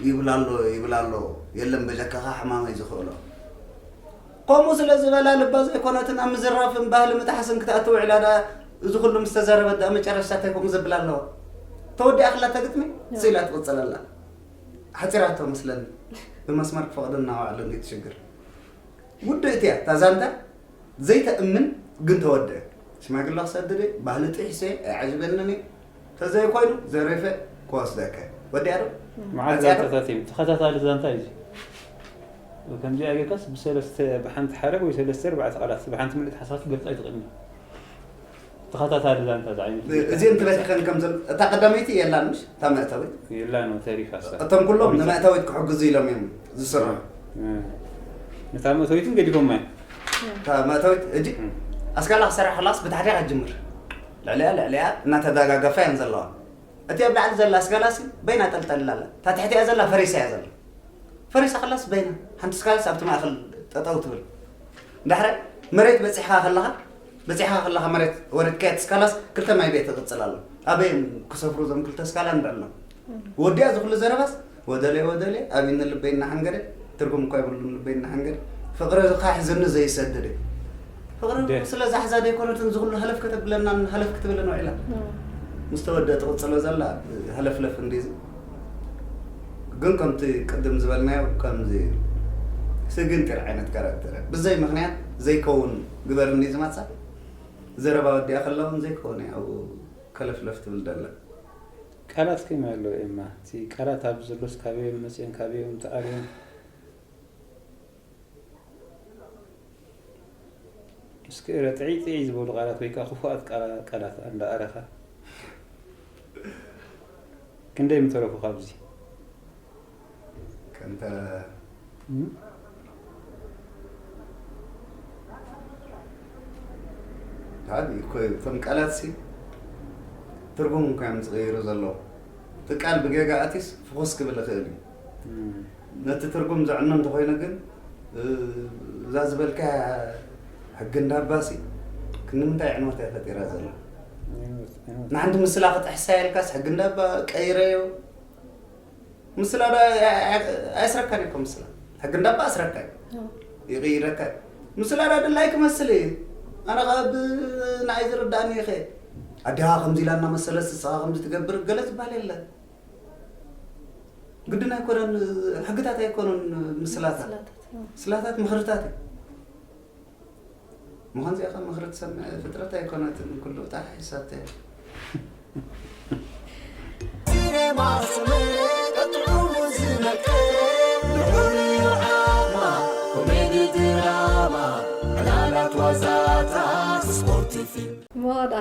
ይብል ኣሎ ይብል ኣሎ የለን በጀካኻ ሕማመይ ዝኽእሎ ከምኡ ስለ ዝበላ ልባ ዘይኮነትን ኣብ ምዝራፍን ባህሊ ምጥሓስን ክትኣትው ዕላዳ እዚ ኩሉ ምስ ተዛረበት ደኣ መጨረሽታ እንታይ ከምኡ ዘብላ ኣለዋ ተወዲኣ ክላታ ግጥሚ ስኢላ ትቕፅል ኣላ ሓፂራቶ መስለኒ ብመስመር ክፈቕዶ እናዋዕሎ እንዲ ትሽግር ውድእቲ እያ እታ ዛንታ ዘይተእምን ግን ተወድአ ሽማግለ ክሰድድ እየ ባህሊ ጥሒሰ እየ ኣይዓጅበንን እየ ተዘይኮይኑ ዘሪፈ ክወስደከ ወዲኣ ዶ መዓት መፅያዶ ዛንታታት እዮም ተኸታታሊ ዛንታ እዩ እዚ ከምዚኣ ጌርካስ ብሰለስተ ብሓንቲ ሓረግ ወይ ሰለስተ ኣርባዕተ ቃላት ብሓንቲ ምልእቲ ሓሳብ ክትገልፃ ኣይትኽእልን እዩ ተኸታታሊ ዛንታ ዝዓይነት እዚ እንትበኪኸን ከም ዘሎ እታ ቀዳመይቲ የላን ምሽ እታ መእተዊት የላ ነው ተሪፋ እሳ እቶም ኩሎም ንመእተዊት ክሕግዙ ኢሎም እዮም ዝስርሑ ነታ መእተዊትን ገዲፎማ እዮም እታ መእተዊት እጂ ኣስካላ ክሰርሕ ከላስ ብታሕቲ ከጅምር ልዕሊያ ልዕሊያ እናተደጋገፋ እየን ዘለዋ እቲ ኣብ ላዕሊ ዘላ ኣስጋላሲ በይና ጠልጠልላ ኣላ እታ ትሕቲኣ ዘላ ፈሪሳ እያ ዘላ ፈሪሳ ከላስ በይና ሓንቲ ስካላስ ኣብቲ ማእኸል ጠጠው ትብል እንዳሕረ መሬት በፂሕኻ ከለኻ በፂሕኻ ከለኻ መሬት ወረድካያ እቲ ስካላስ ክልተ ማይ ቤት ትቕፅል ኣሎ ኣበይ ክሰፍሩ እዞም ክልተ ስካላ ንብዕሎም ወዲኣ ዝኩሉ ዘረባስ ወደለ ወደለ ኣብይኒ ልበይ እናሓንገደ ትርጉም እኳ ይብሉን ልበይ እናሓንገደ ፍቅሪ ዝካሕዝኒ ዘይሰድድ ፍቅሪ ስለ ዛሕዛ ዘይኮነትን ዝኩሉ ሃለፍ ከተብለናን ሃለፍ ክትብልን ውዒላ ምስ ተወደ ትቕፅሎ ዘላ ሃለፍለፍ እንዲዚ ግን ከምቲ ቅድም ዝበልናዮ ከምዚ ስግንጢር ዓይነት ካራክተር ብዘይ ምክንያት ዘይከውን ግበር እንዲ ዝመፃ ዘረባ ወዲኣ ከለውን ዘይከውን ኣብኡ ከለፍለፍ ትብል ደላ ቃላት ከመይ ኣለዉ ኤማ? እቲ ቃላት ኣብዚ ዘሎስ ካበይ እዮም መጺኦም? ካበይ እዮም ተኣርዮም? እስኪ እረ ጥዕይ ጥዕይ ዝበሉ ቃላት ወይ ከዓ ክፉኣት ቃላት ኣንዳ ኣረኻ ክንደይ ምተረፉ ካብዚ? ከምታ እም? ታዲ እኮ እቶም ቃላት ሲ ትርጉም እኮ እዮም ዝቕይሩ ዘለዉ። እቲ ቃል ብጌጋ ኣትዩስ ፍኹስ ክብል ይኽእል እዩ። እም። ነቲ ትርጉም ዘዕኖ እንተኾይኑ ግን እ፣ እዛ ዝበልካ ሕጊ እንዳባ ሲ ክንምንታይ ዕንወት እያ ፈጢራ ዘላ? ንሓንቲ ምስላ ክጥሕሳ ኢልካስ ሕጊ እንዳባ ቀይረዮ ምስላ ዳ ኣስረካን እኮ ምስላ ሕጊ እንዳባ ኣስረካ እዩ ይቕይረካ እዩ ምስላ ዳ ድላይ ክመስል እዩ ኣነ ካብ ንዓይ ዝርዳእኒ ይኸ ኣዲኻ ከምዚ ኢላ እናመሰለት ንስኻ ከምዚ ትገብር ገለ ዝበሃል የለን ግድን ኣይኮነን ሕግታት ኣይኮነን ምስላታት ምስላታት ምኽርታት እዩ ምዃን እዚኣ ካብ ምኽሪ ትሰምዕ ፍጥረት ኣይኮነትን ኩሉ ጣሕ ይሳተ ሞዳ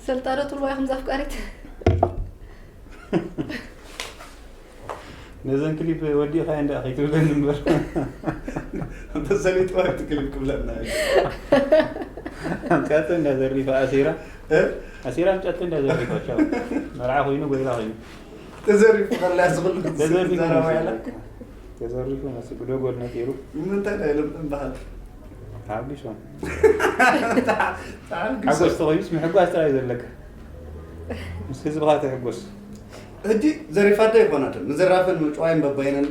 ሰልጣዶ ትብልዋ ኢኹም ዛፍቃሪት ነዘን ክሊፕ ወዲእኻ እንዳ ከይትብለኒ እምበር እንተሰሊጥዋ እቲ ክሊፕ ክብለና እዩ ኣምጫቶ እንዳ ዘሪፋ ኣሲራ ኣሲራ ኣምጫቶ እንዳ ዘሪፋ ቻው መርዓ ኮይኑ ጎይላ ኮይኑ ተዘሪፉ ከላ ዝኽሉ ተዘሪፉ መስ ብደጎል ነጢሩ ምንታይ ዳ ኢሎም እምበሃል ተሓጒሶም ሓጎስ ተኾይኑስ ምሕጓስ ጥራይ ዘለካ ምስ ህዝብኻ ትሕጎስ ሕጂ ዘሪፋዶ ይኮናትን ምዝራፍን ምጭዋይን በበይነን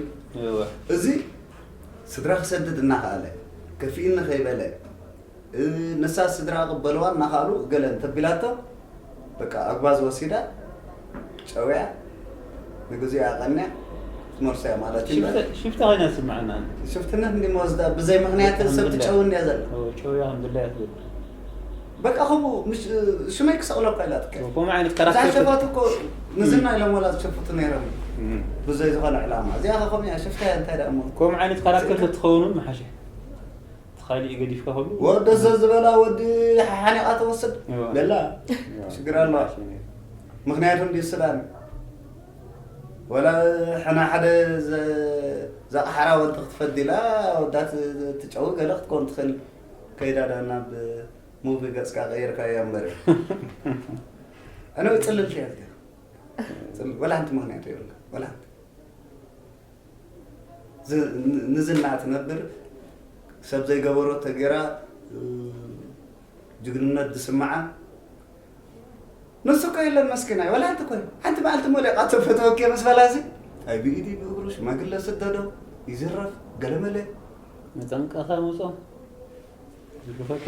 እዚ ስድራ ክሰድድ እናኸኣለ ከፊእኒ ከይበለ፣ እ፣ ንሳ ስድራ ቅበልዋ እናኻሉ ገለ እንተቢላቶ፣ በቃ ኣጓዝ ወሲዳ፣ ጨውያ፣ ንግዚኡ ኣቐንያ፣ ክትመልሶ እያ ማለት እዩ። ሽፍተ-፣ ሽፍታ ኮይና ትስምዓና። ሽፍትነት እንዲ መወስዳ፣ ብዘይ ምኽንያት ሰብ ትጨው እንድያ ዘላ። ኦ፣ ጨውያ ከም ድላያ ትብል። በቃ ከምኡ፣ ምሽ-፣ ሽመይ ክሰቕለካ ኢላ ትከ-፣ ከምኡ ዓይነት ካራክተር ዝሓሸፋት እኮ ንዝና ኢሎም ወላ ዝሸፍቱ ነይሮም። እም። ብዘይ ዝኾነ ዕላማ። እዚኣ ኸ ከምኡ እያ፣ ሽፍታ እያ፣ እንታይ ደኣ እሞ። ከምኡ ዓይነት ካራክተር ተትኸውን ምሓሸ። እቲ ካሊእ ገዲፍካ ከብሉ። ወዲ ዘ ዝበላ ወዲ ሓሓኒቓ ትወስድ እዋ። ደላ። እዋ። ሽግር ኣለዋ። ምኽንያቱ እንዲ ሱዳን። ወላ ሕና ሓደ ዘ-፣ ዘቕሓራ ወዲ ክትፈዲ ኢላ ወዳት ትጨው ገለ ክትኮን ትኽእል። ከይዳ ዳ ናብ ሙቪ ገጽካ ቀይርካያ እምበር። ኣነ ጽልልቲ እያ እዚኣ። ጽል-፣ ወላ ሓንቲ ምኽንያት የብላ። ወላ ሓንቲ። ዝ-፣ ን-፣ ንዝና ትነብር፣ ሰብ ዘይገበሮ ተጌራ፣ እ፣ ጅግንነት ዝስምዓ። ንሱ እኮ የለን መስኪናይ፣ ወላ ሓንቲ እኮ፣ ሓንቲ መዓልቲ ሞሊቓ ተፈተወኪ ምስ በላ እዚ፣ ኣይ ብኢዲ ብእግሩ ሽማግለ ስደዶ፣ ይዝረፍ፣ ገለመለ። መጠንቀኻ መጾ፣ ዝግፈከ።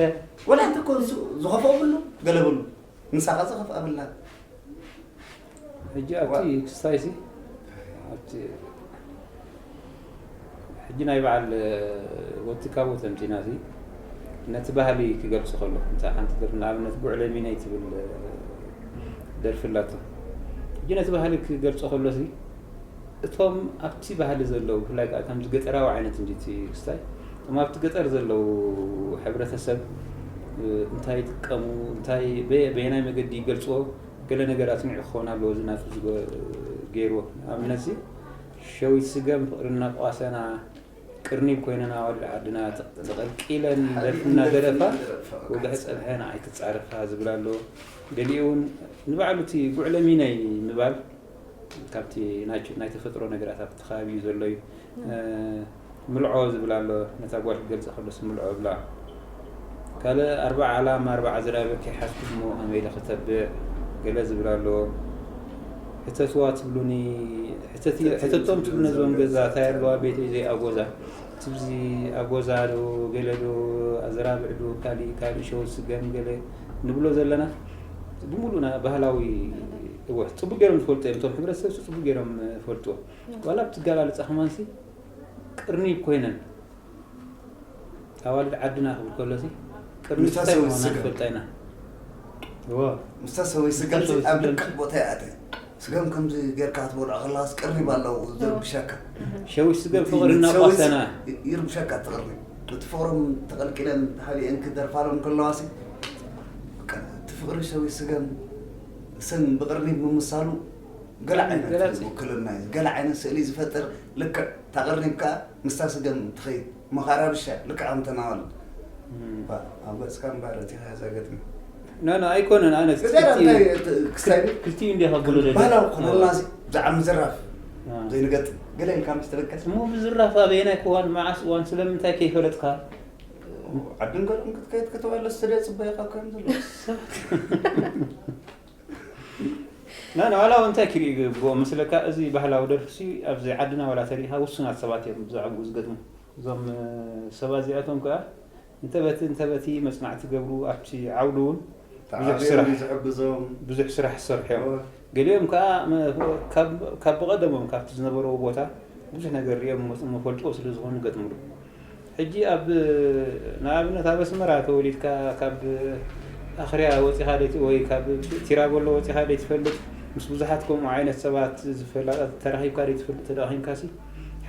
ወላ ሓንቲ እኮ ንሱ ዝኸፍኦ ብሉ፣ ገለ ብሉ። ንሳ ኸ ዝኸፍኣ ብላ። ሕጂ ኣብቲ ዋ- ክስታይሲ፣ ኣብቲ ሕጂ ናይ በዓል ወቲ ካቦ ተምቲናሲ፣ ነቲ ባህሊ ክገልጾ ከሎ፣ እንተ ሓንቲ ደርፊ ንኣብነት ጉዕለ ሚነይ ትብል ደርፊ ኣላቶ። ሕጂ ነቲ ባህሊ ክገልጾ ከሎሲ፣ እቶም ኣብቲ ባህሊ ዘለዉ፣ ብፍላይ ከኣ ከምዚ ገጠራዊ ዓይነት እንጂ እቲ ክስታይ፣ እቶም ኣብቲ ገጠር ዘለዉ ሕብረተሰብ፣ እ፣ እንታይ ይጥቀሙ፣ እንታይ በየ-፣ በየናይ መገዲ ይገልጽዎ፣ ገለ ነገር ኣስሚዑ ክኸውን ኣለዎ፣ እዚ ናቱ ዝገ-፣ ገይርዎ። ንኣብነትሲ፣ ሸዊት ስገም ፍቕርና ቋሰና፣ ቅርኒብ ኮይነን ኣዋልድ ዓድና ተቐልቂለን ደርፊ እናደረፋ፣ ወግሒ ጸብሐ ንዓይ ክትጻረፋ ዝብል ኣሎ። ገሊኡ እውን ንባዕሉ እቲ ጉዕለ ሚነይ ምባል፣ ካብቲ ናይ፣ ናይ ተፈጥሮ ነገራት ኣብቲ ከባቢ እዩ ዘሎ እዩ። እ፣ ምልዖ ዝብል ኣሎ፣ ነታ ጓል ክገልጽ ከሎስ ምልዖ ብላ። ካልእ ኣርባዓ ዓላም ኣርባዓ ዝራበ ከይሓዝኩ እሞ ከመይ ኢለ ክተብዕ ገለ ዝብል ኣሎ። ሕተትዋ ትብሉኒ፣ ሕተት-፣ ሕተትዮ፣ ሕተቶም ትብሉ ነዞም ገዛ፣ እንታይ ኣለዋ ቤተይ ዘይኣጎዛ። ትብዚ ኣጎዛ ዶ ገለ ዶ ኣዘራብዕ ዶ ካሊእ፣ ካሊእ ሸው ስገም ገለ ንብሎ ዘለና ብምሉእና ባህላዊ እወ፣ ጽቡቅ ገይሮም ዝፈልጡ እዮም። እቶም ሕብረተሰብ ጽቡቅ ገይሮም ይፈልጥዎ። ዋላ ኣብቲ ኣገላልጻ ከማንሲ ቅርኒብ ኮይነን ኣዋልድ ዓድና ክብል ከሎሲ ቅርኒብ ምስታ እንታይ ሰበይቲ ምዃና ስገም። ንፈልጣ ኢና። እወ። ምስታ ሰበይቲ ስገም ምስታ ሰበይቲ ኣብ ስገም። ልክዕ ቦታ ይኣተ። ስገም ከምዚ ጌርካ ክትበልዖ ከለኻስ ቅርኒብ ኣለዎ፣ ዝርብሸካ። ሸዊት ስገም እቲ ፍቕሪ ሰበይቲ እናቋሰና። ይ-፣ ይርብሸካ እቲ ቅርኒብ። እቲ ፍቕሮም ተቐልቂለን ተሓቢአን ክደርፋሎም ከለዋሲ፣ በቃ እቲ ፍቕሪ ሸዊት ስገም፣ እሰን ብቕርኒብ ምምሳሉ፣ ገለ ዓይነት ገላጺ። ውክልና እዩ። ገለ ዓይነት ስእሊ ዝፈጥር ልክዕ፣ እታ ቅርኒብ ከኣ ምስታ ስገም ትኸይድ። መኻራ ብሻ፣ ልክዕ ከምተን ኣዋልድ። እም። ባ-፣ ኣብ ገጽካ እምበር ኣእቲኻ እዛ ገጥሚ። ኖ፣ ኖ፣ ኣይኮነን። ኣነ እዚኣ ክልቲኡ፣ እንታይ እቲ ክስታይ ክል-፣ ክልቲኡ እንዲኻ ክብሎ ደልየ። ባህላዊ ክኾነልና ሲ ብዛዕባ ምዝራፍ አ። ዘይንገጥም። ገለ ኢልካ ምስ ተበገስ። እሞ ምዝራፍ ኣበየናይ ክዋን፣ መዓስ እዋን፣ ስለምንታይ ከይፈለጥካ? ዓድን ገሉን ክትከይድ ክትበለስ ስለ ጽበየካ ከም ዘሎ። ሰባት ና፣ ና፣ ዋላ እውን እንታይ ክርኢ ይግብኦ መስለካ? እዚ ባህላዊ ደርፊ ሲ ኣብዚ ዓድና ዋላ ተሪኢኻ ውሱናት ሰባት እዮም ብዛዕባኡ ዝገጥሙ። እዞም፣ እ፣ ሰባት እዚኣቶም ከኣ እንተ በቲ፣ እንተ በቲ መጽናዕቲ ገብሩ፣ ኣብቲ ዓውዲ እውን ብዙሕ ተዓብዮም ስራሕ፣ ዝሕግዞም። ብዙሕ ስራሕ ዝሰርሑ እዮም። እወ። ገሊኦም ከኣ መ-፣ ካብ፣ ካብ ብቐደሞም ካብቲ ዝነበርዎ ቦታ ብዙሕ ነገር ሪኦም መ-፣ መፈልጥዎ ስለ ዝኾኑ ይገጥምሉ። ሕጂ ኣብ፣ ንኣብነት ኣብ ኣስመራ ተወሊድካ ካብ ኣኽርያ ወጺኻ ደይ-፣ ወይ ካብ ቲራቦሎ ወጺኻ ደይትፈልጥ፣ ምስ ብዙሓት ከምኡ ዓይነት ሰባት ዝፈላጣት ተራኺብካ ደይትፈልጥ ተደኺምካሲ፣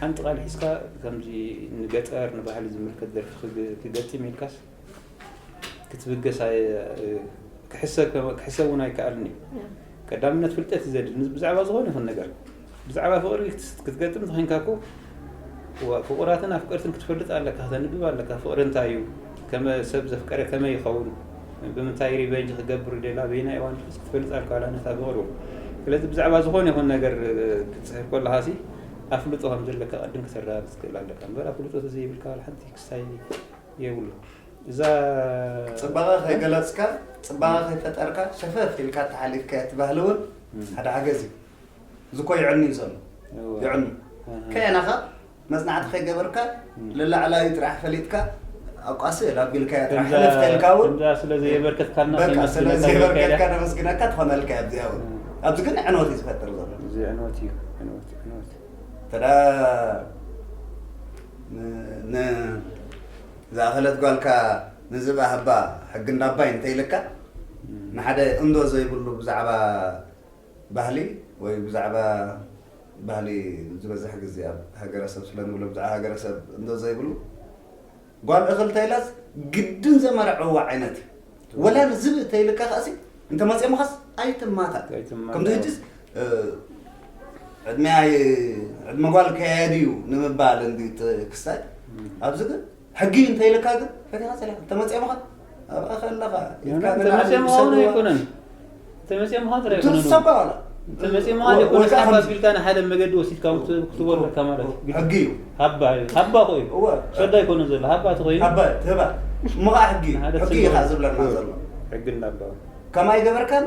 ሓንቲ ቃል ሒዝካ ከምዚ ንገጠር ንባህሊ ዝምልከት ደርፊ ክግ-፣ ክገጥም ኢልካስ ክትብገስ ኣየ-፣ ክሕሰብ ከ-፣ ክሕሰብ እውን ኣይከኣልን እዩ። ያ። ቀዳምነት ፍልጠት እዩ ዘድሊ። ንዝ-፣ ብዛዕባ ዝኾነ ይኹን ነገር፣ ብዛዕባ ፍቕሪ ክትስ-፣ ክትገጥም ተኾይንካ እኮ፣ ዋ-፣ ፍቑራትን ኣፍቀርትን ክትፈልጥ ኣለካ፣ ከተንብብ ኣለካ። ፍቕሪ እንታይ እዩ? ከመ-፣ ሰብ ዘፍቀረ ከመይ ይኸውን? ብምንታይ ሪቨንጅ ክገብር ይደሊ? ኣበየናይ እዋን ድረስ ክትፈልጥ ኣለካ ዋላ ነታ ፍቕሪ እውን። ስለዚ ብዛዕባ ዝኾነ ይኹን ነገር፣ እ፣ ክትጽሕፍ ከለኻሲ ኣፍልጦ ከም ዘለካ ቅድም ከተረጋግጽ ትኽእል ኣለካ። እምበር ኣፍልጦ ተዘይብልካ ዋላ ሓንቲ ክስታይ የብሉ። እዛ ጽባቐ ከይገለጽካ፣ ጽባቐ ከይፈጠርካ፣ ሸፈፍ ኢልካ ተሓሊፍካዮ እቲ ባህሊ እውን እም። ሓደ ሓገዝ እዩ። እዚ እኮ ይዕኑ እዩ ዘሎ። እወ። ይዕኑ። ኣሃ። ከየናኻ መጽናዕቲ ከይገበርካ፣ እም። ንላዕላዊ ጥራሕ ፈሊጥካ፣ ኣቋስል ኣቢልካያ ጥራሕ ሕለፍ ተልካ እውን ከምዛ ስለ ዘየበርከትካልና በቃ ስለ ከይመስግነካ ዘይበርከትካ ነመስግነካ ትኾነልካ እያ እዚኣ እውን ኣብዚ ግን ዕንወት እዩ ዝፈጥር ዘሎ እዚ ዕንወት እዩ። ዕንወት ዕንወት ተዳ ዝኣኸለት ጓልካ ንዝብኣ ህባ ሕጊ እንዳባይ እንተይልካ ንሓደ እንዶ ዘይብሉ ብዛዕባ ባህሊ ወይ ብዛዕባ ባህሊ ዝበዝሕ ግዜ ኣብ ሃገረሰብ ስለንብሎ ብዛዕባ ሃገረሰብ እንዶ ዘይብሉ ጓል እኽል ተይላስ ግድን ዘመርዕዋ ዓይነት እዩ። ወላ ንዝብኢ ተይልካ ከኣሲ እንተመፅኦምኻስ ኣይትማታል። ኣይትማታል። ከምዚ ሕጅስ ዕድመያ ዕድመ ጓል ከያዲ እዩ ንምባል እንዲ ክስታይ ኣብዚ ግን ሕጊ እንተይልካ ግን ፈቲኻ ፀሊኻ እንተመፅኦምኻ ኣብኣ ከለኻ ኢልካ ንላዕሊ ተመፅኦም ዝሰድዋ- ኣይኮነን ተመፅኦም ኻ ጥራይ ይኮነን ትሰባ ዋላ ተመፅኦም ኻ ወይ ይኮነን ከዓ ሓባ ከምዚ- ቢልካ ንሓደ መገዲ ወሲድካ ክትቦለካ ማለት እዩ። ሕጊ እዩ ሃባ እዩ ሃባ ኮ እዩ እወ ሸዳ ይኮነ ዘሎ ሃባ ተኮይኑ ሃባ ትህባ እሞ ከዓ ሕጊ እዩ ሓደ ሕጊ እዩ ከዓ ስለ- ዝብለና ዘሎ ሕጊ እንዳባ ከማይ ገበርካን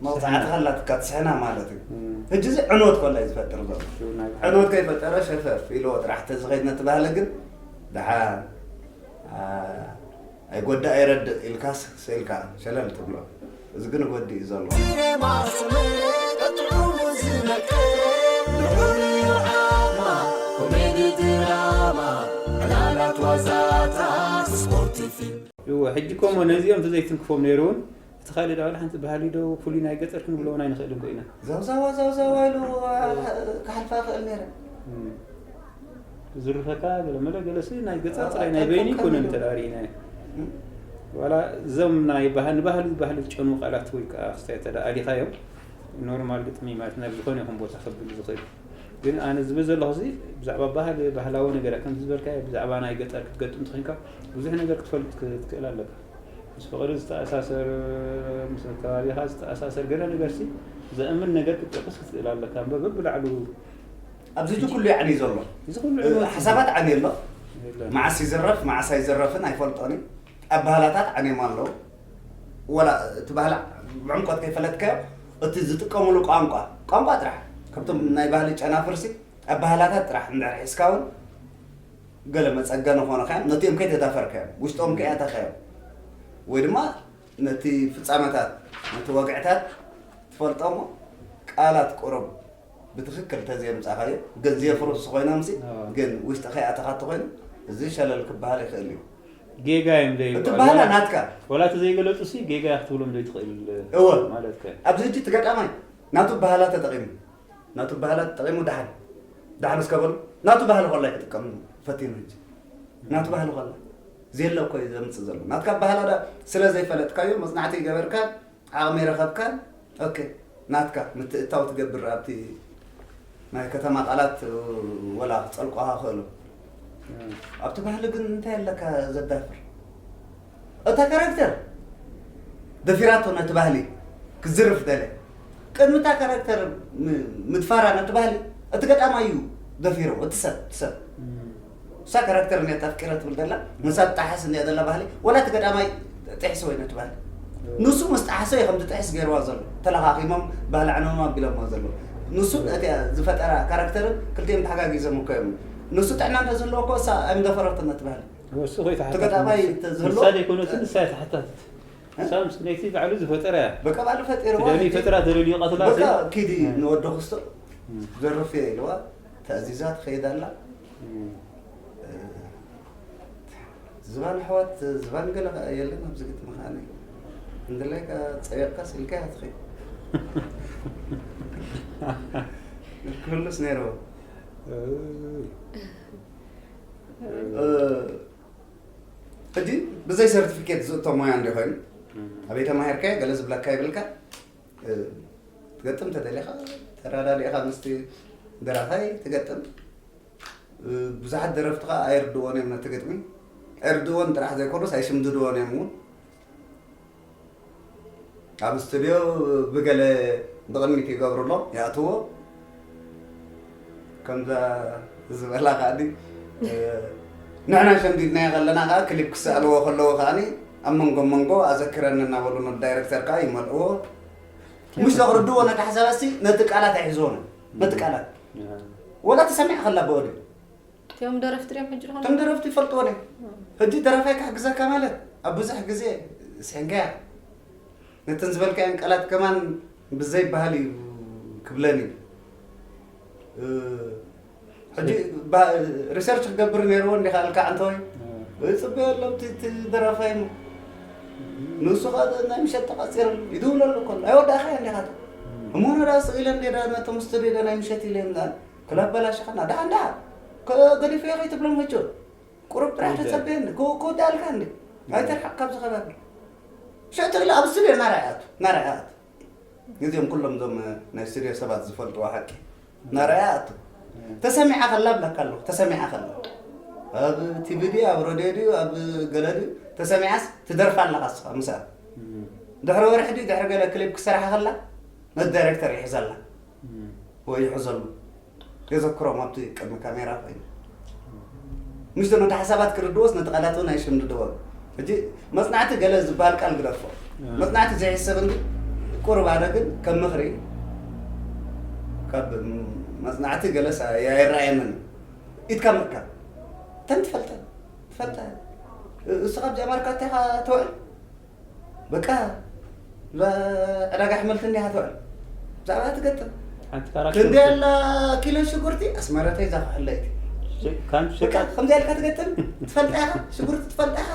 መውፃዕቲ ከላትካ ትስሕና ማለት እዩ እም፣ ሕጂ እዚ ዕንወት ኮላ እዩ ዝፈጥር ዘሎ ሽው ናይ ዕንወት ከይፈጠረ ሸፈፍ ኢልዎ ጥራሕ ተዝኸይድ ነቲ ባህሊ ግን ደሓን ኣይጎዳእ ኣይረድእ ኢልካስ ስኢልካ ሸለል ትብሎ። እዚ ግን ወዲ እዩ ዘሎ። እወ ሕጂ ኮሞ ነዚኦም ተዘይትንክፎም ነይሩ እውን እቲ ካልእ ዳውላ ሓንቲ ባህሊ ዶ ፍሉይ ናይ ገጠር ክንብሎ እውን ኣይንኽእልን ኮይና። ዛውዛዋ ዛውዛዋ ኢሉ ክሓልፋ ይኽእል ነይረ። ዝርፈካ ገለ መለ ገለሲ ናይ ገጠር ጥራይ ናይ በይኑ ይኮነን ተዳሪእና ዋላ እዞም ናይ ባህል ባህል ባህል ጨኑ ቃላት ወይ ከዓ ክስታይ ተዳ ኣሊኻዮም ኖርማል ግጥሚ ማለት ናብ ዝኾነ ይኹን ቦታ ከብል ዝኽእል ግን ኣነ ዝብል ዘለኹ እዚ ብዛዕባ ባህል ባህላዊ ነገር ከም ዝበልካ ብዛዕባ ናይ ገጠር ክትገጥም ትኽንካ ብዙሕ ነገር ክትፈልጥ ክትክእል ኣለካ ምስ ፍቕሪ ዝተኣሳሰር ምስ ከባቢኻ ዝተኣሳሰር ገለ ነገር ሲ ዘእምን ነገር ክትጠቅስ ክትክእል ኣለካ እምበር በብላዕሉ ኣብዚ እዚ ኩሉ ይዓኒ ዘሎ እዚ ኩሉ ዕንወት እዩ። ሓሳባት ዓኒ ኣሎ የለን። መዓስ ይዝረፍ መዓስ ኣይዝረፍን ኣይፈልጦን እዩ ኣባህላታት ዓንዮም ኣለዉ ወላ እቲ ባህላ ብዕምቆት ከይፈለጥካዮ እቲ ዝጥቀምሉ ቋንቋ ቋንቋ ጥራሕ ካብቶም ናይ ባህሊ ጨናፍርሲ ኣባህላታት ጥራሕ እንድሕር ሒዝካ እውን ገለ መፀገኒ ኾነ ኸዮም ነቲኦም ከይተዳፈርካዮም ውሽጦም ከይኣተኻዮም ወይ ድማ ነቲ ፍፃመታት ነቲ ወግዕታት ትፈልጦሞ ቃላት ቁሩብ ብትኽክል ተዘየምፃእኻዮ ግን ዘየፍርሱ ኮይኖምሲ ግን ውሽጢ ከይኣተኻ ተኮይኑ እዚ ሸለል ክበሃል ይኽእል እዩ ጌጋ እዮም ዘይብሉ እቲ ባህላ ናትካ ወላ እቲ ዘይገለፁ ሲ ጌጋ ክትብሎም ዘይትኽእል እወ ማለት ከ ኣብዚ ሕጂ እቲ ገጣማይ ናቱ ባህላ ተጠቂሙ ናቱ ባህላ ተጠቂሙ ደሓን ደሓን እስከ በሉ ናቱ ባህሊ ኮላ ክጥቀም ፈቲኑ ሕጂ ናቱ ባህሊ ኮላ ዘየለ እኮ እዩ ዘምፅእ ዘሎ ናትካ ባህላ ስለ ዘይፈለጥካዮ መፅናዕቲ ይገበርካ ዓቕሚ ይረኸብካን ኦኬ ናትካ ምትእታው ትገብር ኣብቲ ናይ ከተማ ቃላት ወላ ክፀልቆኻ ክእሉ ኣብቲ ባህሊ ግን እንታይ ኣለካ ዘዳፍር እታ ካራክተር ደፊራቶ ነቲ ባህሊ ክዝርፍ ደለ ቅድሚ እታ ካራክተር ምድፋራ ነቲ ባህሊ እቲ ገጣማ እዩ ደፊሮ እቲ ሰብ እቲ ሰብ እሳ ካራክተር እኒኣ ኣፍቂረ ትብል ዘላ ንሳ ትጣሓስ እኒኣ ዘላ ባህሊ ወላ እቲ ገጣማይ ጥሕሲ ወይ ነቲ ባህሊ ንሱ ምስ ጣሓሰ እዩ ከም ዝጥሕስ ገይርዋ ዘሎ ተለኻኺሞም ባህሊ ዕነሞም ኣቢሎምዋ ዘሎ ንሱ እቲኣ ዝፈጠራ ካራክተርን ክልቲኦም ተሓጋጊዞም እኮ እዮም ንሱ ጥዕና እንተዝህልዎ እኮ እሳ ኣይምደፈረቶ ነቲ ባህሊ ንሱ እቲ ገጣማይ ከይተሓታት ተዝህልዎ ምሳሌ ይኮነትን ንሳ እያ ተሓታትት ሳምስ ነይቲ ባዕሉ ዝፈጠረ እያ በቃ ባዕሉ ፈጢርዋ ትደሊ ፈጥራ ተደልዩ ቀትላ በቃ ኪዲ ንወዲ ክስቶ ዘርፍ እየ ኢልዋ ተኣዚዛ ትኸይድ ኣላ ዝባን ኣሕዋት ዝባን ገለ ከኣ የለን ኣብዚ ግጥሚ ከኣ እንድላይ ከኣ ጸቢቕካ ስኢልካ እያ ትኸይድ ክህሉስ ነይርዎ ሕጂ ብዘይ ሰርቲፊኬት ዝእቶ ሞያ እንዲ ኮይኑ ኣበይ ተማሂርካዮ ገለ ዝብለካ ይብልካ ትገጥም ተደሊኻ ተራዳዲእኻ ምስቲ ደራፋይ ትገጥም ብዙሓት ደረፍቲ ከዓ ኣይርድዎን እዮም ነቲ ግጥሚ ኣይርድዎን ጥራሕ ዘይኮኑስ ኣይሽምድድዎን እዮም እውን ኣብ ስቱድዮ ብገለ ብቕድሚት ይገብሩ ኣሎ ይኣትዎ ከምዛ ዝበላ ከዓ ንሕና ሸምዲድናዮ ከለና ከዓ ክሊፕ ክሰኣልዎ ከለዎ ከዓ ኣብ መንጎ መንጎ ኣዘክረኒ እናበሉ ዳይረክተር ከዓ ይመልእዎ ምሽ ዘቕርድዎ ነቲ ሓሳባሲ ነቲ ቃላት ኣይሕዝዎን ነቲ ቃላት ወላ ተሰሚዕ ከላ ብኦድዮ እቲኦም ደረፍቲ ድዮም ሕጂ ዝኾኑ? እቶም ደረፍቲ ይፈልጥዎ እዮም። ሕጂ ደራፋይ ክሕግዘካ ማለት ኣብ ብዙሕ ግዜ ስሒንካያ ነተን ዝበልካየን ቃላት ከማን ብዘይበሃል እዩ ክብለን እዩ። ሕጂ ሪሰርች ክገብር ነይርዎ እንዲኻ እልካ እንተወይ ይፅበዮ ኣሎ እቲ ደራፋይ ሞ ንሱ ከዓ ናይ ምሸት ተቐፂሩ ይድውለሉ ከሎ ኣይወዳእኻ እንዲኻ እሞ ነዳ ስኢለ እንዴዳ ነቶም ስቱዲዮ ናይ ምሸት ኢለ ክላበላሽኻና ደሓን ደሓን ገዲፈዮ ከይትብሎም ሕጂ ቁሩብ ጥራሕ ተፀበየኒ ክውዳልካ እንዲ ኣይተርሓቕ ካብዚ ከባቢ ሸትግለ ኣብ ስቱዲዮ ናራይ ኣቱ ናራይ ኣቱ እዚኦም ኩሎም እዞም ናይ ስቱዲዮ ሰባት ዝፈልጥዎ ሓቂ ናራይ ኣቱ ተሰሚዓ ከላ ብለካ ኣለኹ ተሰሚዓ ከላ ኣብ ቲቪ ድዩ ኣብ ሬድዮ ድዩ ኣብ ገለ ድዩ ተሰሚዓስ ትደርፋ ኣለኻ እስኻ ምስኣ ድሕሪ ወርሒ ድዩ ድሕሪ ገለ ክሊፕ ክሰርሓ ከላ ነቲ ዳይሬክተር ይሕዘላ ወይ ይሕዘሉ የዘክሮም ኣብቲ ቅድሚ ካሜራ ኮይኑ ምሽቶ ነቲ ሓሳባት ክርድዎስ ነቲ ቃላት እውን ኣይሽምድድዎን ሕጂ መፅናዕቲ ገለ ዝበሃል ቃል ግደፎ መፅናዕቲ ዘይሕሰብ እንዲ ቁሩብ ኣነ ግን ከም ምኽሪ ካብ መፅናዕቲ ገለስ ኣይረኣየንን ኢድካ ምእካብ ተን ትፈልጠ ትፈልጠ እሱ ካብዚኣ ማርካ እንታይ ትውዕል በቃ ዕዳጋ ኣሕምልቲ እንዲኻ ትውዕል ብዛዕባ ትገጥም ሓንቲ ካራክተር ክንደይ ኣላ ኪሎ ሽጉርቲ ኣስመረተይ እዛ ክሕለይቲ ካንቱ በቃ ሸቃጥ ከምዚ ኢልካ ትገጥም ትፈልጣ ኢኻ ሽጉርቲ ትፈልጣ ኢኻ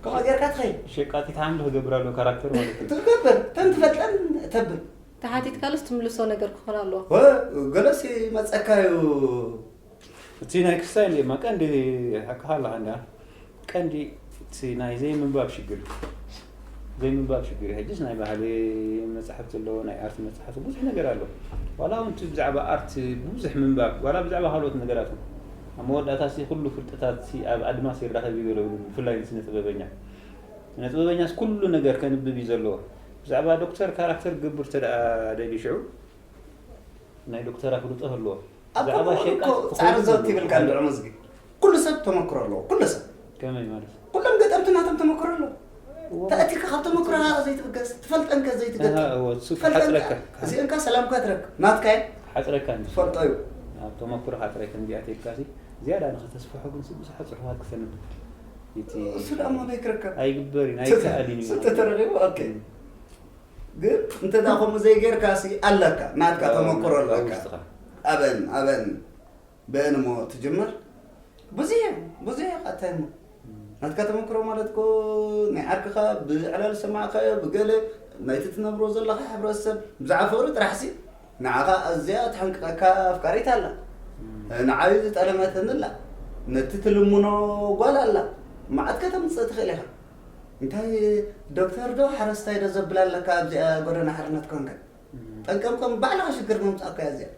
ከምኣ ጌርካ ትኸይድ ሸቃጢት ሓምሊ ክገብር ኣለዎ ካራክተር ማለት እዩ ትገብር ተን ትፈልጠን ተብል ተሓቲትካሉስ ትምልሶ ነገር ክኾን ኣለዎ ገለሲ መፀካ እዩ እቲ ናይ ክስታይ እንዲማ ቀንዲ ሓቅኻ ኣለኻ እንዳ ቀንዲ እቲ ናይ ዘይምንባብ ሽግር እዩ። ዘይምንባብ ሽግር እዩ። ሕጅስ ናይ ባህሊ መፅሓፍቲ ኣሎ፣ ናይ ኣርቲ መፅሓፍቲ ብዙሕ ነገር ኣሎ። ዋላ እውን እቲ ብዛዕባ ኣርት ብዙሕ ምንባብ ዋላ ብዛዕባ ካልኦት ነገራት እውን ኣብ መወዳእታ ሲ ኩሉ ፍልጠታት ሲ ኣብ ኣድማስ ይራኸብ እዩ ገለ ይብሉ ብፍላይ ንስነ ጥበበኛ ስነ ጥበበኛስ ኩሉ ነገር ከንብብ እዩ ዘለዎ። ብዛዕባ ዶክተር ካራክተር ክገብር ተደኣ ደልዩ ሽዑ ናይ ዶክተር ኣፍልጦ ህልዎ ኣብ ከምኡ እኮ ፃዕሪ ዘውት ይብልካ እንድዑ መዝጊ ኩሉ ሰብ ተመክሮ ኣለዎ ኩሉ ሰብ ከመይ ማለት ኩሎም ገጠምቲ ናቶም ተመክሮ ኣለዎ ተኣቲካ ካብ ተመክሮ ዘይትብገስ ትፈልጠንከ ዘይትገጥም እሱ ሓፅረካ እዚአንካ ሰላምካ ትረክብ ናትካ ሓፅረካ እንጂ ትፈልጦ እዩ ኣብ ተመክሮ ሓፅረካ እንዲኣ ተልካሲ ዝያዳ ንኸተስፍሖ ግን ብዙሓት ፅሑፋት ክተንብ እቲ እሱ ደኣ መበይ ክርከብ ኣይግበር እዩ ኣይከኣል እዩ ተተረኺቡ ኦኬ ግን እንተ ደኣ ከምኡ ዘይጌርካ ሲ ኣለካ ናትካ ተመክሮ ኣለካ ውስጥኻ ኣበን ኣበን በአን እሞ ትጅምር ብዙሕ ብዙሕ ኣታይ እሞ ናትካ ተመክሮ ማለት ኮ ናይ ዓርክኻ ብዕላል ዝሰማዕካዮ ብገለ ናይቲ ትነብሮ ዘለኻ ሕብረተሰብ ብዛዕባ ፍቕሪ ጥራሕ ሲ ንዓኻ ኣዝያ ትሕንቅቐካ ኣፍቃሪት ኣላ ንዓዩ ዝጠለመትኒ ኣላ ነቲ ትልምኖ ጓል ኣላ መዓት ከተምፅእ ትኽእል ኢኻ እንታይ ዶክተር ዶ ሓረስታይ ዶ ዘብል ኣለካ ኣብዚኣ ጎደና ሓርነት ኮንካ ጠንቀምቀም ባዕልኻ ሽግር ምምፃእካ እያ እዚኣ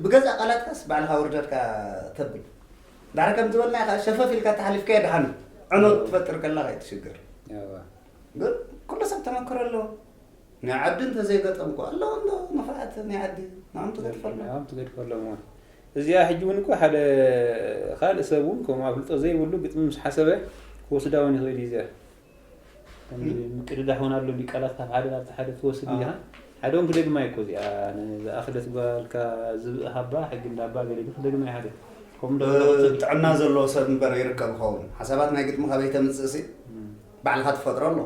ብገዛእ ቃላትካስ ባዕልኻ ውርደትካ ተብል ዳሕሪ ከም ዝበልና ኢኻ ሸፈፍ ኢልካ ተሓሊፍካዮ ድሓን ዕኖት ትፈጥር ከለኻ እዩ ትሽግር ግን ኩሉ ሰብ ተመክሮ ኣለዎ ናይ ዓዲ እንተዘይገጠምኩ ኣለዎ እንዶ ንፋዓት ናይ ዓዲ ንኦም ትገድፈሎም ንኦም ትገድፈሎም እዚኣ ሕጂ እውን እኮ ሓደ ካልእ ሰብ እውን ከምኡ ኣፍልጦ ዘይብሉ ግጥሚ ምስ ሓሰበ ክወስዳ እውን ይኽእል እዩ እዚኣ ከምዚ ምቅድዳሕ እውን ኣሎ እንዲ ቃላት ካብ ሓደ ናብቲ ሓደ ትወስድ ኢኻ ሓደ እውን ክደግማ እኮ እዚኣ ዝኣኽለት ጓልካ ዝብእ ሃባ ሕጊ እንዳባ ገለ ክደግማ ሓደ ከምኡ ጥዕና ዘለዎ ሰብ እምበር ይርከብ ይኸውን ሓሳባት ናይ ግጥሚ ካበይ ተምፅእ ሲ ባዕልኻ ትፈጥሮ ኣሎ